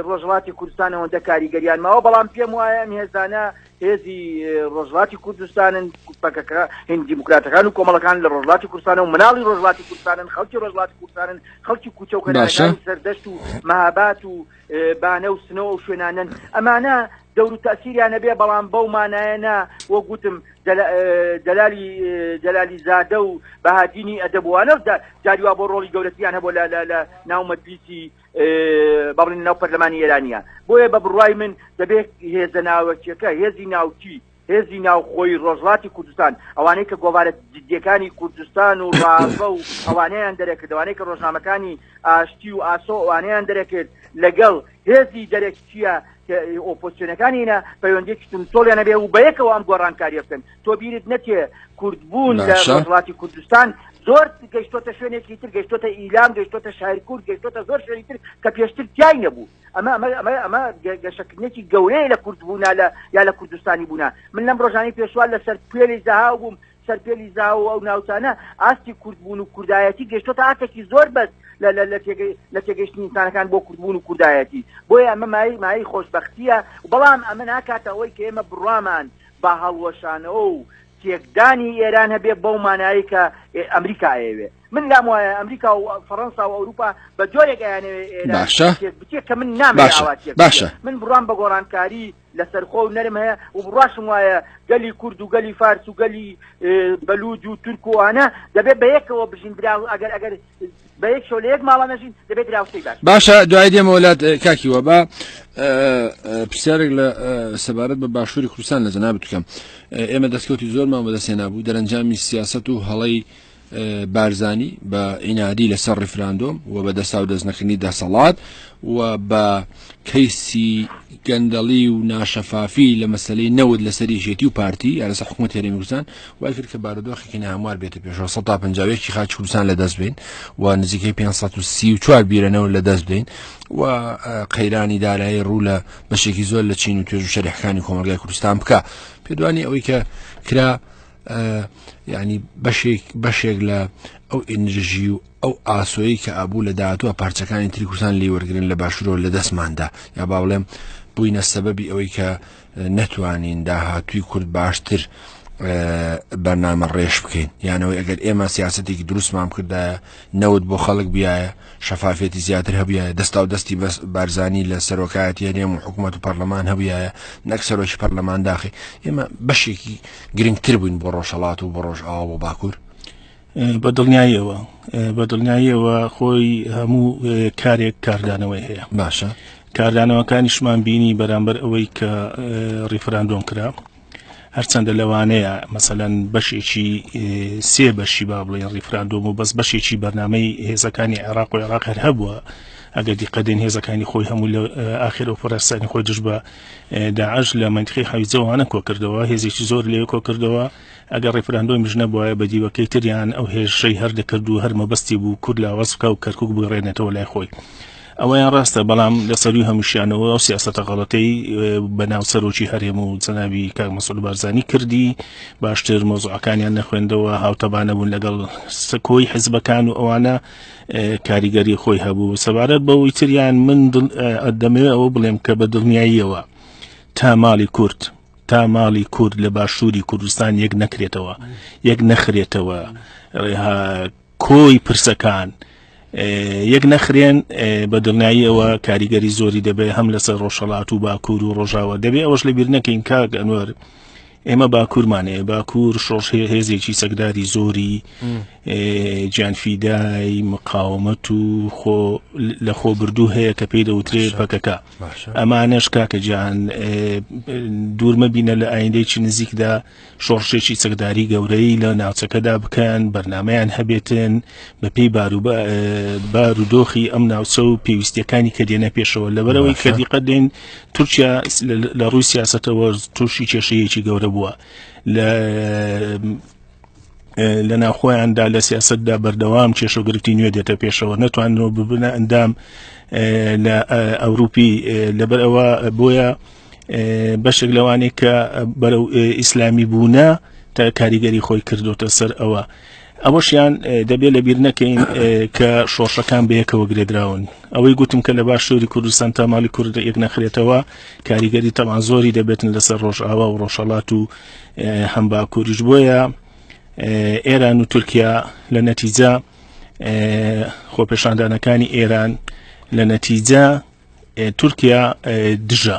ڕۆژهەڵاتی کوردستان ئەوەندە کاریگەریان ماوە، بەڵام پێم وایە ئەم هێزانە هێزی ڕۆژهەڵاتی کوردستانن، پەکەکە، هیند دیموکراتەکان و کۆمەڵەکان لە ڕۆژهەڵاتی کوردستانە و مناڵی ڕۆژهەڵاتی کوردستانن، خەڵکی ڕۆژهەڵاتی کوردستانن، خەڵکی کوچە و کەنارەکانی سەردەشت و مەهابات و بانە و سنە و ئەو شوێنانەن. ئەمانە دەور و تەئسیریان هەبێ، بەڵام بەو مانایە نا وەک وتم جەلالی جەلالی زادە و بەهادینی ئەدەب و ئەوانە جاری وا بۆ ڕۆڵی گەورەتریان هەبووە لە ناو مەجلیسی با بڵێین لەناو پەرلەمانی ئێرانییە. بۆیە بە بڕوای من دەبێت هێزە ناوەکییەکە، هێزی ناوکی، هێزی ناوخۆیی ڕۆژهەڵاتی کوردستان، ئەوانەی کە گۆڤارە جدییەکانی کوردستان و ڕاڤە و ئەوانەیان دەرەکرد، ئەوانەی کە ڕۆژنامەکانی ئاشتی و ئاسۆ ئەوانەیان دەرەکرد، لەگەڵ هێزی دەرەکییە ئۆپۆزسیۆنەکانی ئێرە پەیوەندییەکی توندوتۆڵیان هەبێ و بەیەکەوە ئەم گۆڕانکارییە بکەن. تۆ بیرت نەچێ کوردبوون لە ڕۆژهەڵاتی کوردستان زۆر گەیشتۆتە شوێنێکی تر، گەیشتۆتە ئیلام، گەیشتۆتە شارکورد، گەیشتۆتە زۆر شوێنی تر کە پێشتر تیای نەبوو. ئەمە ئەمە ئەمە ئەمە گەشەکردنێکی گەورەیە لە کوردبوونا لە یا لە کوردستانی بوونا. من لەم ڕۆژانەی پێشوە لە سەرپێلی زەهاو بووم، سەرپێلی زەهاو و ئەو ناوچانە ئاستی کوردبوون و کوردایەتی گەیشتۆتە ئاستێکی زۆر بەرز لە لە لە لە تێگەیشتنی ئینسانەکان بۆ کوردبوون و کوردایەتی. بۆیە ئەمە مایەی مایەی خۆشبەختییە، بەڵام ئەمە ناکاتە ئەوەی کە ئێمە بڕوامان بە هەڵوەشانەوە و تێکدانی ئێران هەبێ بەو مانایەی کە ئەمریکا ئەیەوێ. من لام وایە ئەمریکا و فەڕەنسا و ئەوروپا بە جۆرێک ئەیانەوێ ئێران باشە تێک بچێ کە من نامەوێ باشە ئاوا تێک بچێ. باشە من بڕوام بە گۆڕانکاری لەسەرخۆ و نەرم هەیە و بڕواشم وایە گەلی کورد و گەلی فارس و گەلی بەلوج و تورک و ئەوانە دەبێ بەیەکەوە بژین برا ئەگەر ئەگەر بە یەک شەو لە یەک ماڵا نەژین دەبێت دراوسێی باش بین. باشە دوای دێمەوە لات کاکی وەبا پرسیارێک لە سەبارەت بە باشووری کوردستان لە جەنابت بکەم ئێمە دەستکەوتی زۆرمان بەدەستهێنابوو دەرەنجامی سیاسەت و هەڵەی بارزانی بە عینادی لەسەر ڕیفراندۆم و بە دەستا و دەستنەکردنی دەسەڵات و بە کەیسی گەندەڵی و ناشەفافی لە مەسلەی نەوت لەسەر یەکێتی و پارتی یا لەسەر حکوومەت هەرێمی کوردستان وای کرد کە بارودۆخێکی ناهەموار بێتە پێشەوە 151 خاکی کوردستان لە دەست بین و نزیکەی 534 بیرەنەوە لە دەست بدەین و قەیرانی دارایی ڕوو لە بەشێکی زۆر لە چین و توێژ و شەریحەکانی کۆمەڵگای کوردستان بکە پێدوانی ئەوەی کە کرا ینی بەشێک بەشێک لە ئەو ئەنرژی و ئەو ئاسۆیی کە ئابوو لە داهاتووە پارچەکانی تری کوردستان لی وەرگن لە باشوورەوە لە دەستماندا یا با بڵێم بووینە سەبەبی ئەوەی کە نەتوانین داهاتووی کورد باشتر بەرنامە ڕێژ بکەین یانەوەی ئەگەر ئێمە سیاستێکی دروستمان کردایە نەوت بۆ خەڵک بیایە شەفافیەتی زیاتر هەبووایە دەستا و دەستی بەس بارزانی لە سەرۆکایەتی هەرێم و حکوومەت و پەرلەمان هەبووایە نەک سەرۆکی پەرلەمان داخی ئێمە بەشێکی گرنگتر بووین بۆ ڕۆژهەڵات و بۆ ڕۆژئاوا بۆ باکوور. بە دڵنیاییەوە بە دڵنیاییەوە خۆی هەموو کارێک کاردانەوەی هەیە باشە کاردانەوەکانیشمان بینی بەرامبەر ئەوەی کە ڕیفراندۆم کرا هەرچەندە لەوانەیە مەسەلەن بەشێکی سێ بەشی با بڵێن ڕیفراندۆم و بەس بەشێکی بەرنامەی هێزەکانی عێراق و عێراق هەر هەبووە ئەگەر دیقەدێن هێزەکانی خۆی هەموو لە ئاخر ئۆپەراسیۆنی خۆی دژ بە داعش لە مەنتیقەی حەویجەوانە کۆکردەوە هێزێکی زۆر لەوێ کۆکردەوە ئەگەر ڕیفراندۆمیش نەبوایە بە دیوەکەی تریان ئەو هێرشەی هەر دەکرد و هەر مەبەستی بوو کورد لاواز بکا و کەرکوک بگەڕێنێتەوە لای خۆی. ئەوەیان ڕاستە بەڵام لە سەروی هەمووشیانەوە ئەو سیاسەتە غەڵەتەی بەناو سەرۆکی هەرێم و جەنابی کاک مەسعود بارزانی کردی باشتر مەوزوعەکانیان نەخوێندەوە هاوتەبا نەبوون لەگەڵ سکۆی حزبەکان و ئەوانە کاریگەری خۆی هەبوو سەبارەت بەوەی تریان من دەمەوێت ئەوە بڵێم کە بە دڵنیاییەوە تا ماڵی کورد تا ماڵی کورد لە باشووری کوردستان یەک نەکرێتەوە یەک نەخرێتەوە کۆی پرسەکان یەک نەخرێن بە دڵنیاییەوە کاریگەری زۆری دەبێت هەم لەسەر ڕۆژهەڵات و باکوور و ڕۆژاوە دەبێ ئەوەش لەبیر نەکەین کاک ئەنوەر ئێمە باکوورمان هەیە باکوور شۆڕش هێزێکی چەکداری زۆری گیانفیدای مقاومەت و خۆ لە خۆ بردوو هەیە کە پێی دەوترێت پەکەکە ئەمانەش کاکە گیان دوور مەبینە لە ئایندەیەکی نزیکدا شۆڕشێکی چەکداری گەورەی لە ناوچەکەدا بکەن بەرنمەیان هەبێتن بەپێی بارودۆخی ئەم ناوچە و پێویستیەکانی کە دێنە پێشەوە لەبەرەوەی کە دیقەت دێن تورکیا لە ڕووی سیاستەوە تووشی کێشەیەکی گەورە بووە لە لە ناوخۆیاندا لە سیاستدا بەردەوام کێشە و گرفتی نوێ دێتە پێشەوە نەتوانەوە ببنە ئەندام لە ئەوروپی لەبەر ئەوە بۆیە بەشێک لەوانەی کە بەرەو ئیسلامی بوونە تا کاریگەری خۆی کردوتە سەر ئەوە ئەوەشیان دەبێت لە بیر نەکەین کە شۆڕشەکان بەیەکەوە گرێدراون ئەوەی گوتم کە لە باشووری کوردستان تا ماڵی کورد یەک نەخرێتەوە کاریگەری تەمان زۆری دەبێتن لەسەر ڕۆژئاوا و ڕۆژهەڵات و هەم باکووریش بۆیە ئێران و تورکیا لە نەتیجە خۆپێشاندانەکانی ئێران لە نەتیجە تورکیا دژە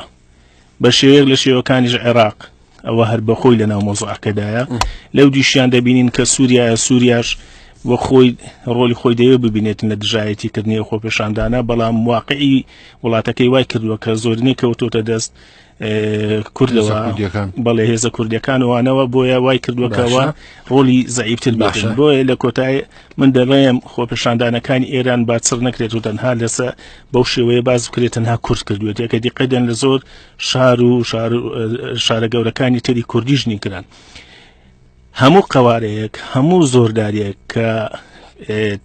بە شێوەیەک لە شێوەکانیش عێراق ئەوە هەر بەخۆی لە ناو مۆزعەکەدایە لەو دیشیان دەبینین کە سووریایە سووریاش وە خۆی ڕۆلی خۆی دەوێت ببینێتن لە دژایەتی کردنی خۆپێشاندانە بەڵام واقعی وڵاتەکەی وای کردووە کە زۆرینەی کەوتۆتە دەست کوردەوە بەڵێ هێزە کوردیەکان وانەوە بۆیە وای کردووەکەەوە ڕۆلی زەعیفتر باشە بۆیە لە کۆتای من دەڵێم خۆپێشاندانەکانی ئێران با چڕ نەکرێت و تەنها لەسە بەو شێوەیە باز بکرێت تەنها کورد کردوێت یەکە دیقەدەن لە زۆر شار و شار شارە گەورەکانی تری کوردیش نیکران هەموو قەوارەیەک هەموو زۆرداریەک کە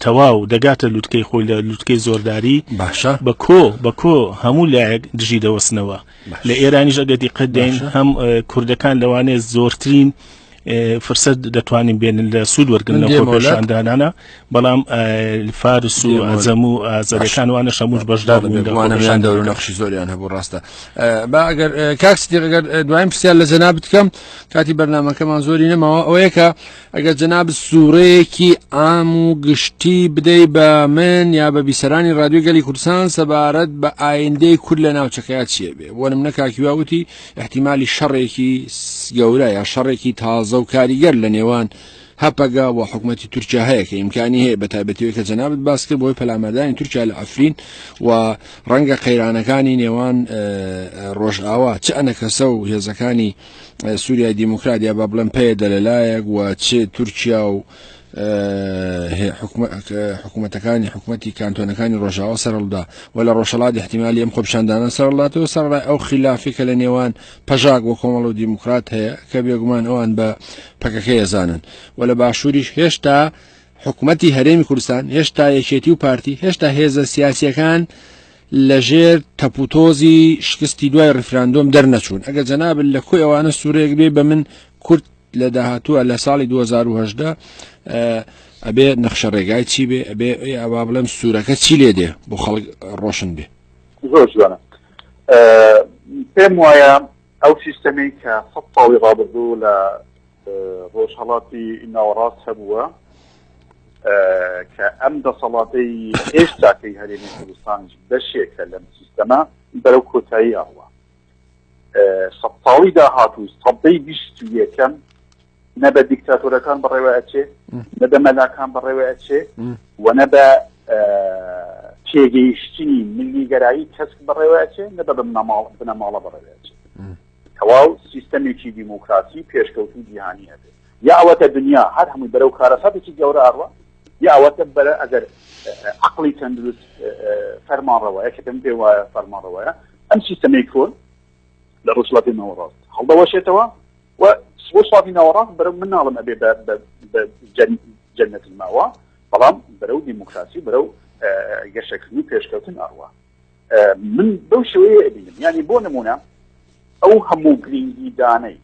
تەواو دەگاتە لوتکەی خۆی لە لوتکەی زۆرداری باشە بە کۆ بە کۆ هەموو لایەک دژی دەوەستنەوە لە ئێرانیش ئەگە دیقەت دێن هەم کوردەکان لەوانەیە زۆرترین فرسەت دەتوانین بێنن لە سوود وەرگن لە خۆپێشاندانانە بەڵام فارس و ئەجەم و ئازەرەکان وانە شەموش بەشدار بوون دەور و نەخشی زۆریان هەبوو ڕاستە با ئەگەر کاک سدیق ئەگەر دوایین پرسیار لە جەنابت بکەم کاتی بەرنمەکەمان زۆری نەماوە ئەوەیە کە ئەگەر جەناب سوورەیەکی عام و گشتی بدەی بە من یا بە بیسەرانی رادیۆ گەلی کوردستان سەبارەت بە ئایندەی کورد لە ناوچەکەیا چییە بێ بۆ نمونە کاکیوا وتی احتیمالی شەڕێکی گەورە یا شەڕێکی تازە و کاریگەر لە نێوان هەپەگە و حکوومەتی تورکیا هەیە کە ئیمکانی هەیە بە تایبەتیەوەی کە جەنابت باس کرد بۆی پەلاماردانی تورکیا لە عەفرین و ڕەنگە قەیرانەکانی نێوان ڕۆژئاوا چ ئەنەکەسە و هێزەکانی سووریای دیموکرات یا با بڵێم پەیەدە لەلایەک و چ تورکیا و حکوومەتەکانی حکوومەتی کانتۆنەکانی ڕۆژاوا سەرڵدا و لە ڕۆژهەڵات احتیمالی ئەم خۆپیشاندانە سەرڵاتەوە سەرڕای ئەو خلافی کە لە نێوان پەژاک و کۆمەڵ و دیموکرات هەیە کە بێگومان ئەوان بە پەکەکە یەزانن و لە باشووریش هێشتا حکوومەتی هەرێمی کوردستان هێشتا یەکێتی و پارتی هێشتا هێزە سیاسیەکان لەژێر تەپوتۆزی شکستی دوای ڕیفراندۆم دەرنەچوون ئەگەر جەنابت لە کۆی ئەوانە سوورەیەک بێ بە من کورد لە داهاتووە لە ساڵی 2018 ئەبێ نەخشە ڕێگای چی بێ ئەبێ ئەوا بڵێم سوورەکە چی لێ دێ بۆ خەڵک ڕۆشن بێ زۆر جوانە پێم وایە ئەو سیستەمەی کە سە ساڵی ڕابردوو لە ڕۆژهەڵاتی ناوەڕاست هەبووە کە ئەم دەسەڵاتەی ئێستاکەی هەرێمی کوردستانیش بەشێکە لەم سیستەمە بەرەو کۆتایی ئەڕوا. سەدساڵی داهاتوو سەدەی 21ەم نە بە دیکتاتۆرەکان بەڕێوە ئەچێ نە بە مەلاکان بەڕێوە ئەچێ و نە بە تێگەیشتنی ملیگەرایی کەسک بەڕێوە ئەچێ نە بە بنەماڵە بەڕێوە ئەچێ. تەواو سیستەمێکی دیموکراسی پێشکەوتوو جیهانی ئەبێ یا ئەوەتە دنیا هەر هەمووی بەرەو کارەساتێکی گەورە ئەڕوا یا ئەوەتە بەرە ئەگەر عقلی تەندروست فەرمانڕەوایە کە پێم پێ وایە فەرمانڕەوایە ئەم سیستەمەی کۆن لە ڕۆژهەڵاتی ناوەڕاست هەڵدەوەشێتەوە و ڕۆژهەڵاتی ناوەڕاست بەرەو من ناڵم ئەبێ بە جەنەت الماوە بەڵام بەرەو دیموکراسی بەرەو گەشەکردن و پێشکەوتن ئەڕوا من بەو شێوەیە ئەبینم یعنی بۆ نمونە ئەو هەموو گرنگی دانەی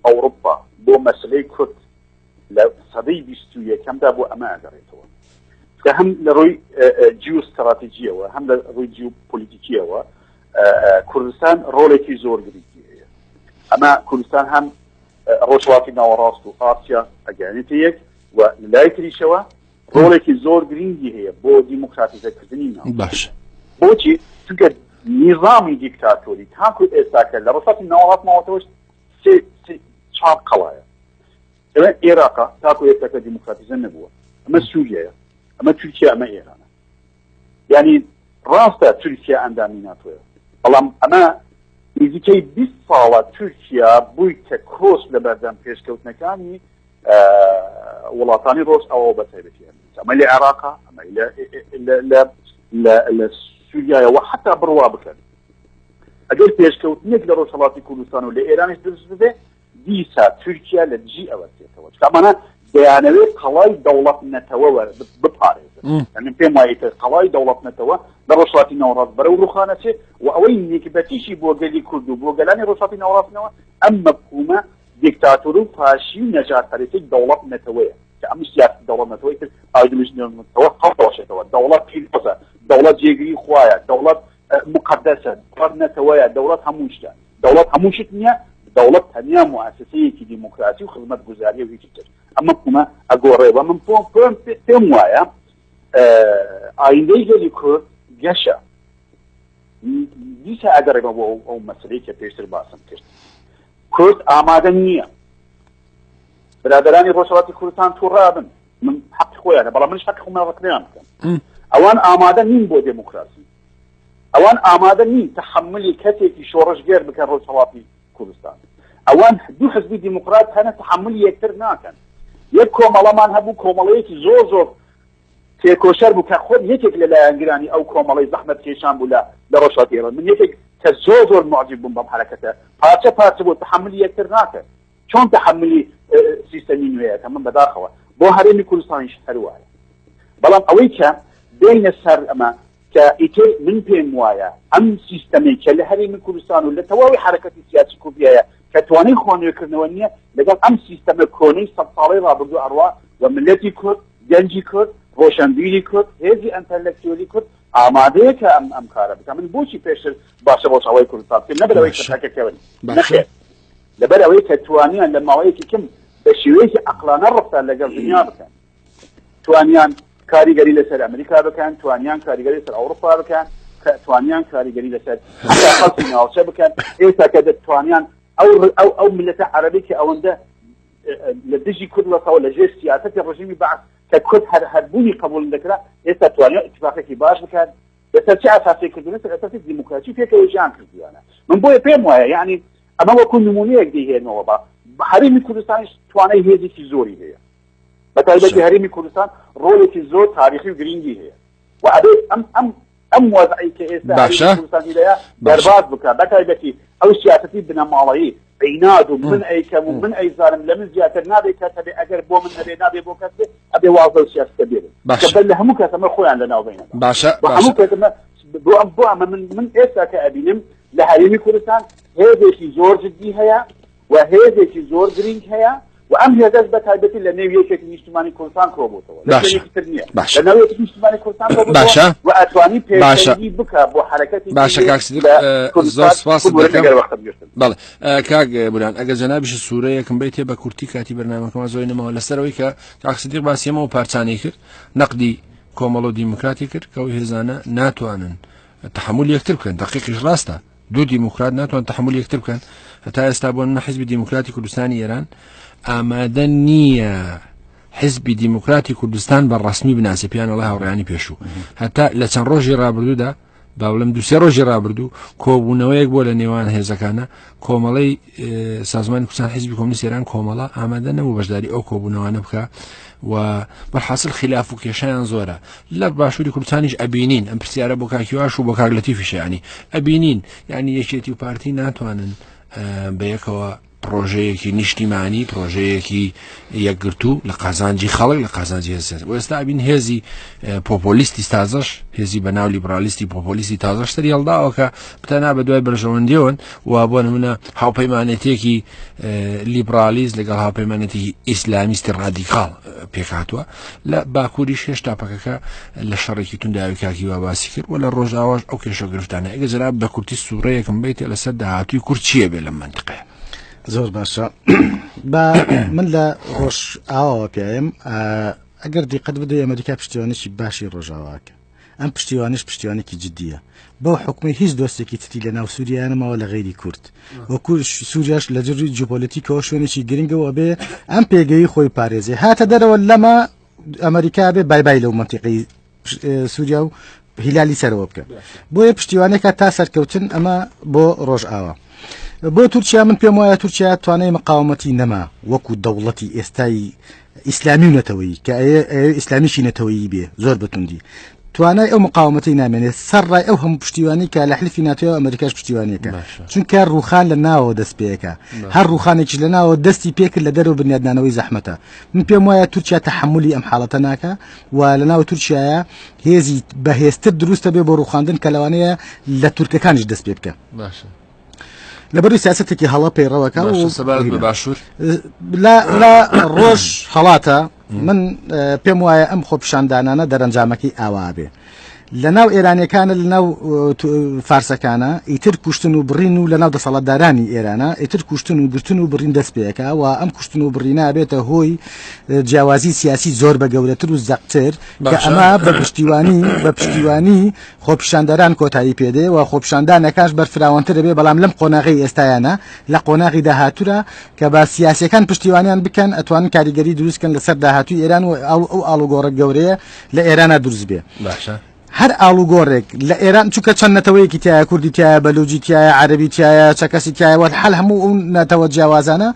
ئەوروپا بۆ مەسلەی کورد لە سەدەی 21ەمدا بۆ ئەمە ئەگەڕێتەوە کە هەم لە ڕووی جیو ستراتیجیەوە هەم لە ڕووی جیو پۆلیتیکیەوە کوردستان ڕۆڵێکی زۆر گرنگی هەیە ئەمە کوردستان هەم ڕۆژهەڵاتی ناوەڕاست و ئاسیا ئەگەیانێتە یەک و لای تریشەوە ڕۆڵێکی زۆر گرنگی هەیە بۆ دیموکراتیزەکردنی ناو باش بۆچی چونکە نیزامی دیکتاتۆری تاکو ئێستاکە لە ڕۆژهەڵاتی ناوەڕاست ماوەتەوە سێ چوار قەڵایە ئەمە ئێراقە تاکو ئێستاکە دیموکراتیزە نەبووە ئەمە سووریایە ئەمە تورکیا ئەمە ئێرانە یعنی ڕاستە تورکیا ئەندامی ناتۆیە بەڵام ئەمە نزیکەی 20 ساڵە تورکیا بووی کە کۆس لە بەردەم پێشکەوتنەکانی وڵاتانی ڕۆژئاوا بە تایبەتی ئەمریکا ئەمە لە عێراقا ئەمە لە سووریایە و حتا بڕوا بکەن ئەگەر پێشکەوتنێک لە ڕۆژهەڵاتی کوردستان و لە ئێرانیش دروست ببێ دیسا تورکیا لە دژی ئەوەستێتەوە چکامانە دەیانەوێت قەڵای دەوڵەت نەتەوە بپارێزن یعنی پێم وایە تر قەڵای دەوڵەت نەتەوە لە ڕۆژهەڵاتی ناوەڕاست بەرەو ڕوخانەچێ و ئەوەی نکبەتیشی بۆ گەلی کورد و بۆ گەلانی ڕۆژهەڵاتی ناوەڕاستنەوە ئەم مەفهومە دیکتاتۆر و فاشی و نەژادپەرستی دەوڵەت نەتەوەیە کە ئەم سیاسەتی دەوڵەت نەتەوەی تر ئایدۆلۆژی نەتەوە هەڵدەوەشێتەوە. دەوڵەت پیرۆزە، دەوڵەت جێگری خوایە، دەوڵەت موقەدەسە، دەوڵەت نەتەوەیە، دەوڵەت هەموو شتە. دەوڵەت هەموو شت نییە، دەوڵەت تەنیا موئەسەسەیەکی دیموکراسی و خزمەتگوزارییە و هیچی تر. ئەم مەفهومە ئەگۆڕێ و من پێم وایە ئایندەی گەلی کورد گەشە. دیسا ئەگەڕێمەوە بۆ ئەو مەسەلەی کە پێشتر باسم کرد. کورد ئامادە نییە. برادەرانی ڕۆژهەڵاتی کوردستان تووڕە بن، من حەقی خۆیانە، بەڵام منیش حەقی خۆمە ڕەخنەیان بکەم. ئەوان ئامادە نین بۆ دێموکراسی. ئەوان ئامادە نین تەحەمولی کەسێکی شۆڕشگێر بکەن ڕۆژهەڵاتی کوردستان. ئەوان دوو حزبی دیموکرات هەنە تەحەمولی یەکتر ناکەن. یەک کۆمەڵەمان هەبوو، کۆمەڵەیەکی زۆر زۆر تێکۆشەر بوو کە خۆم یەکێک لە لایەنگرانی ئەو کۆمەڵەی زەحمەتکێشان بوو لە لە ڕۆژهەڵاتی ئێران. من یەکێک کە زۆر زۆر موعجیب بووم بەم حەرەکەتە. پارچە پارچە بوو، تەحەمولی یەکتر ناکەن. چۆن تەحەمولی سیستەمی نوێ ئەکەن؟ من بەداخەوە بۆ هەرێمی کوردستانیش هەر وایە. بەڵام ئەوەی کە بێینە سەر ئەمە کە ئیتر من پێم وایە ئەم سیستەمەی کە لە هەرێمی کوردستان و لە تەواوی حەرەکەتی سیاسی کوردی هەیە کە توانای خۆنوێکردنەوە نییە لەگەڵ ئەم سیستەمە کۆنەی سەد ساڵەی ڕابردوو ئەڕوا و میللەتی کورد، گەنجی کورد، ڕۆشەنبیری کورد، هێزی ئەنتەلەکتیۆلی کورد ئامادەیە کە ئەم ئەم کارە بکا. من بۆچی پێشتر باسی ڕۆژئاوای کوردستان بکەم؟ نە بەرەوەی کە باشە پەکەکەون، باشە نەخێر، لەبەر ئەوەی کە توانیان لە ماوەیەکی کەم بە شێوەیەکی عەقڵانە ڕەفتار لەگەڵ دنیا بکەن. توانیان کاریگەری لەسەر ئەمریکا بکەن، توانیان کاریگەری لەسەر ئەوروپا بکەن، توانیان کاریگەری لەسەر حتا خەڵکی ناوچە بکەن. ئێستا کە دەتوانیان ئەو ئەو ئەو میللەتە عەرەبی کە ئەوەندە لە دژی کورد وەستاوە لە ژێر سیاسەتی ڕژیمی بەعس کە کورد هەر هەربوونی قبوڵ دەکرا، ئێستا توانیان ئیتفاقێکی باش بکەن. لەسەر چه ئەساسێک کردوونە؟ لەسەر ئەساسی دیموکراسی پێکەوە ژیان کردوویانە. من بۆیە پێم وایە یعنی ئەمە وەکو نمونەیەک دەیهێنمەوە بە هەرێمی کوردستانیش توانای هێزێکی زۆری هەیە. بە تایبەتی هەرێمی کوردستان ڕۆڵێکی زۆر تاریخی و گرنگی هەیە و ئەبێ ئەم ئەم ئەم وەزعی کە ئێستا باشە کوردستانی هەیە باشە دەرباز بکە بە تایبەتی ئەو سیاسەتی بنەماڵەیی عیناد و من ئەیکەم و من ئەیزانم لە من زیاتر نابێ کەس هەبێ ئەگەر بۆ من نەبێ نابێ بۆ کەس بێ ئەبێ واز لەو سیاسەتە بێنن کە باشە بەر لە هەموو کەس ئەمە خۆیان لەناو بینەوە باشە و باشە هەموو کەس ئەمە بۆ ئەم بۆ ئەمە من من ئێستا کە ئەبینم لە هەرێمی کوردستان هێزێکی زۆر جدی هەیە و هێزێکی زۆر گرنگ هەیە و و ئەم هێزەش بە تایبەتی لە نێو یەکێتی نیشتمانی کوردستان کۆبووتەوە لە باشە. شوێنێکی تر نییە باشە. لە ناو یەکێتی نیشتمانی کوردستان کۆبووتەوە باشە. و ئەتوانی باشە. پێشەنگی بکا بۆ حەرەکەتی باشە کوردی کاک سدیق، لە زۆر کوردستان سپاست ببورن دەکەم. ئەگەر وەختم گرتم. بەڵێ کاک بوران ئەگەر جەنابیشت سوورەیەکم بیتێ بە کورتی کاتی بەرنامەکەمان زۆری نەماوە لەسەر ئەوەی کە کاک سدیق باسی ئەمە و پارچانەی کرد نەقدی کۆمەڵ و دیموکراتی کرد کە ئەو هێزانە ناتوانن تحمل یەکتر بکەن دقیقیش ڕاستە دوو دیموکرات ناتوان تحمل یەکتر بکەن هەتا ئێستا بۆ نمونە حزبی دیموکراتی کوردستانی ئێران ئامادە نییە حزبی دیموکراتی کوردستان بە ڕسمی بناسێ پیان وڵی هاوڕیانی پێشوو هەتا لە چەند ڕۆژی ڕابردوودا با بڵێم دوسێ ڕۆژی ڕابردوو کۆبوونەوەیەک بۆ لە نێوان هێزەکانە کۆمەڵەی سازمانی کوردستان حیزبی کۆمۆنیست ئێران کۆمەڵە ئامادە نەبوو بەشداری ئەو کۆبوونەوانە بکە و بەرحاصل خلاف و کێشیان زۆرە لە باشووری کوردستانیش ئەبینین ئەم پرسیارە بۆ کاکیواش و بۆ کاک لەتیفیش ینی ئەبینین ینی یەکێتی و پارتی ناتوانن بەیەکەوە پرۆژەیەکی نیشتیمانی پرۆژەیەکی یەکگرتوو لە قازانجی خەڵک لە قازانجی هێز بۆ ئێستا ئەبین هێزی پۆپۆلیستی تازەش هێزی بە ناو لیبرالیستی پۆپۆلیستی تازەش سەری هەڵداوە کە بتەنا بە دوای بەرژەوەندیەوەن و بۆ نمونە هاوپەیمانێتێکی لیبرالیست لەگەڵ هاوپەیمانێتی ئیسلامیستی ڕادیکاڵ پێکهاتووە لە باکووریش هێشتا پەکەکە لە شەڕێکی تونداوی کاکی وا باسی کرد و لە ڕۆژاواش ئەو کێشە گرفتانە ئەگە جەناب بە کورتی سوورەیەکم بیتێ لەسەر داهاتووی کورد چییە بێ لەم منطقەیە زۆر باشە با من لە ڕۆژ ئاواوە پیایم ئەگەر دیقەت بدەی ئەمریکا پشتیوانێکی باشی ڕۆژاواکە ئەم پشتیوانیش پشتیوانێکی جدیە بەو حکومی هیچ دۆستێکی تری لە ناو سووریایە نەماوە لە غەیری کورد وەکو سووریاش لە جری جیۆپۆلیتیکەوە شوێنێکی گرنگەوە بێ ئەم پێگەی خۆی پارێزێ هاتە دەرەوە لەمە ئەمریکا بێ بای بای لەو منتیقی سووریا و هیلالی سەرەوە بکە بۆیە پشتیوانێکە تا سەرکەوتن ئەمە بۆ ڕۆژئاوا بۆ تورکیا من پێم وایە تورکیا توانای مقاومەتی نەما وەکو دەوڵەتی ئێستای ئیسلامی و نەتەوەیی کە ئیسلامیشی نەتەوەیی بێ زۆر بەتوندی توانای ئەو مقاومەتی نامێنێت سەر ڕای ئەو هەموو پشتیوانی کە لە حلفی ناتۆ ئەمریکاش پشتیوانیەکە چونکە ڕوخان لە ناوەوە دەست پێەکە هەر ڕوخانێکیش لە ناوە دەستی پێکرد لە دەرەوە بنیادنانەوەی زەحمەتە من پێم وایە تورکیا تەحملی ئەم حاڵەتە ناکە و لە ناو تورکیایە هێزی بەهێزتر دروستە بێ بۆ ڕوخاندن کە لەوانەیە لە تورکەکانیش دەست پێ بکە باشە لەبەروی سیاستێکی هەڵە پەیڕەوەکە و سەبارەت بە باشوور لە ڕۆژ هەڵاتە من پێم وایە ئەم خۆپیشاندانانە دەرەنجامەکەی ئاوا بێ لە ناو ئێرانەکانە لە ناو فارسەکانە ئیتر کوشتن و بڕین و لە ناو دەسەڵاتدارانی ئێرانە ئیتر کوشتن و گرتن و بڕین دەست پێەکە و ئەم کوشتن و بڕینا بێتە هۆی جیاوازی سیاسی زۆر بە گەورەتر و زەقتر کە ئەمە بە پشتیوانی بە پشتیوانی خۆپیشاندەران کۆتایی پێدێ و خۆپیشاندانەکاش بەرفراوانتر دەبێ، بەڵام لەم قۆناغەی ئێستایانە لە قۆناغی داهاتوورا کە بە سیاسیەکان پشتیوانیان بکەن ئەتوانن کاریگەری دروست کەن لەسەر داهاتووی ئێران و ئەو ئەو ئاڵوگۆڕە گەورەیە لە ئێرانە دروست بێ. باشە. هەر ئاڵوگۆڕێک لە ئێران چونکە چەند نەتەوەیەکی تایە کوردی تایە بەلوجی تایە عەرەبی تایە چەکەسی تایە وەل حەل هەموو ئەو نەتەوە جیاوازانە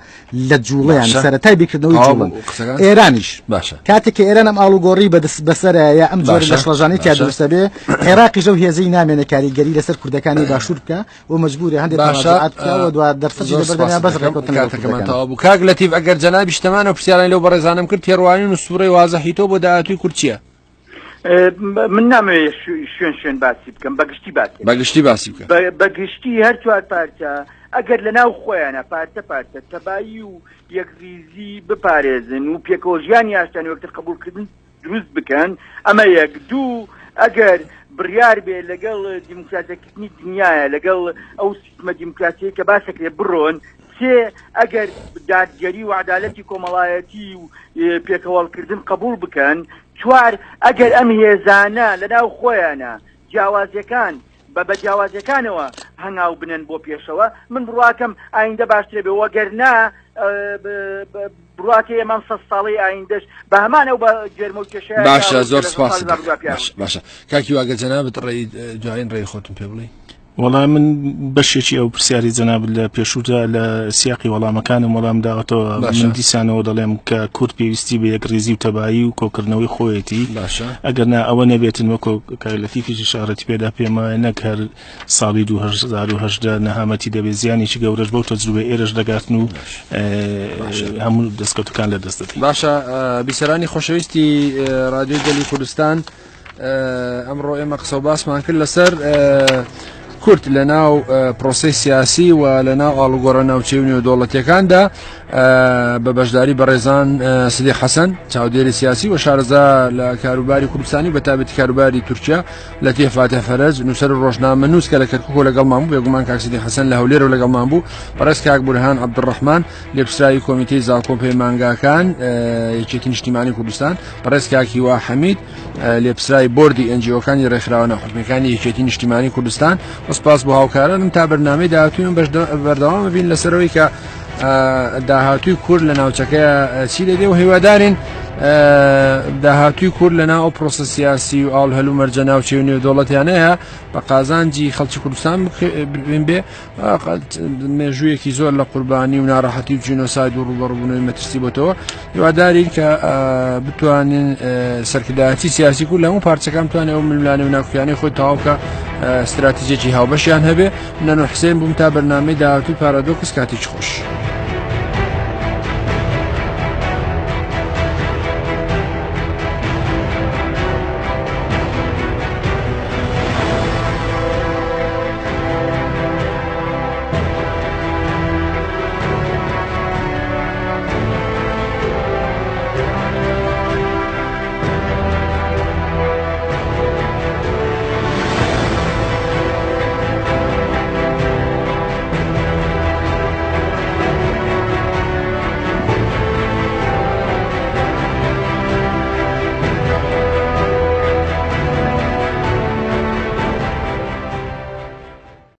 لە جوڵەیان باشە. سەرەتای بیرکردنەوەی تەواو جوڵن بوو قسەکان؟ ئێرانیش باشە. کاتێک کە ئێران ئەم ئاڵوگۆڕی بەدەست بەسەرە یا ئەم جۆرە باشە. لە شڵەژانەی تیا باشە. دروستە بێ عێراقیش ئەو هێزەی نامێنێ کاریگەری لەسەر کوردەکانی باشوور بکا و مەجبورە هەندێک باشە تەراجوعات بکا و دوا دەرفەتی زۆر لەبەردەمیا سپاست بەس دەکەم ڕێککەوتن لەگەڵ کاتەکەمان کوردەکان. تەواو بوو کاک لەتیف ئەگەر جەنابیش تەمانە و پرسیارانی لەو بەڕێزانەم کرد تێڕوانین و سوڕەی وازحی تۆ بۆ داهاتووی کورد چییە؟ من نامەوێت شوێن شوێن باسی بکەم بە گشتی باسی بە گشتی باسی بکە بە گشتی هەر چوار پارچە ئەگەر لە ناو خۆیانە پارچە پارچە تەبایی و یەکریزی بپارێزن و پێکەوە ژیانی ئاشتیانە یەکتر قبوڵکردن دروست بکەن ئەمە یەک دوو ئەگەر بڕیار بێ لەگەڵ دیموکراتەکردنی دنیاە لەگەڵ ئەو سیستمە دیموکراسیەی کە باسەکرێ بڕۆن سێ ئەگەر دادگەری و عەدالەتی کۆمەڵایەتی و پێکەوەڵکردن قبوڵ بکەن چوار ئەگەر ئەم هێزانە لەناو خۆیانە جیاوازیەکان بە بە جیاوازیەکانەوە هەنگاو بنێن بۆ پێشەوە من بڕواکەم ئایندە باشترە بێ وەگەر نا بڕواکە ئێمە ئەم سەد ساڵەی ئایندەش بە هەمان ئەو بە گێرمە و کێشەیە باشە زۆر سپاست باشە کاکی واگە جەنابت ڕێی دوایین ڕێی خۆتم پێ بڵێ وەڵا من بەشێکی ئەو پرسیاری جەنابت لە پێشوودا لە سیاقی وەڵامەکانم وەڵام داوەتەوە باشە. من دیسانەوە دەڵێم کە کورد پێویستی بە یەکڕیزی و تەبایی و کۆکردنەوەی خۆیەتی باشە. ئەگەر نا ئەوە نەبێتن وەکۆ کاک لەتیفیش ئیشارەتی پێدا پێم وایە نەک هەر ساڵی 2018 نەهامەتی دەبێت زیانێکی گەورەش بەو تەجروبەی ئێرەش دەگاتن و اه، هەموو دەستکەوتەکان لەدەست دەدەین. باشە اه، بیسەرانی خۆشەویستی اه، رادیۆی گەلی کوردستان ئەمڕۆ ئێمە قسە و باسمان کرد لەسەر کورد لە ناو پرۆسەی سیاسی و لە ناو ئاڵوگۆڕە ناوچەی و نێودەوڵەتیەکاندا بە بەشداری بەڕێزان سدیق حەسەن چاودێری سیاسی و شارەزا لە کاروباری کوردستانی بە تابەتی کاروباری تورکیا لەتیف فاتح فەرەج نووسەر و ڕۆژنامەنووس کە لە کەرکوک و لەگەڵمان بوو بێگومان کاک سدیق حەسەن لە هەولێر و لەگەڵمان بوو بەڕێز کاک بورهان عەبدولڕەحمان لێپرسراوی کۆمیتەی زانکۆ پەیمانگاکان یەکێتی نیشتیمانی کوردستان بەڕێز کاک هیوا حەمید لێپرسراوی بۆردی NGO کانی ڕێکخراوە ناحکومیەکانی یەکێتی نیشتیمانی کوردستان و سپاس بۆ هاوکارانم تا بەرنامەی داهاتووی بەردەوام بین لەسەرەوەی کە داهاتووی کورد لە ناوچەکە چی لێ و هیوادارین داهاتووی کورد لە ناو پرۆسە سیاسی و ئاڵ هەلو مەرجە ناوچێ و نێودەوڵەتیانەیە بە قازانجی خەڵکی کوردستان بین بێ مێژوویەکی زۆر لە قوربانی و ناڕەحەتی و جینۆساید و ڕوبەڕبوونەوەی مەترسی بۆتەوە هیوادارین کە بتوانین سەرکردایەتی سیاسی کورد لە هەموو پارچەکان بتوانێت ئەو ململانێ و ناکۆکیانەی خۆی تەواو بکە ستراتیجێکی هاوبەشیان هەبێ نەنو حسێن بووم تا بەرنامەی داهاتووی پارادۆکس کاتێکی خۆش.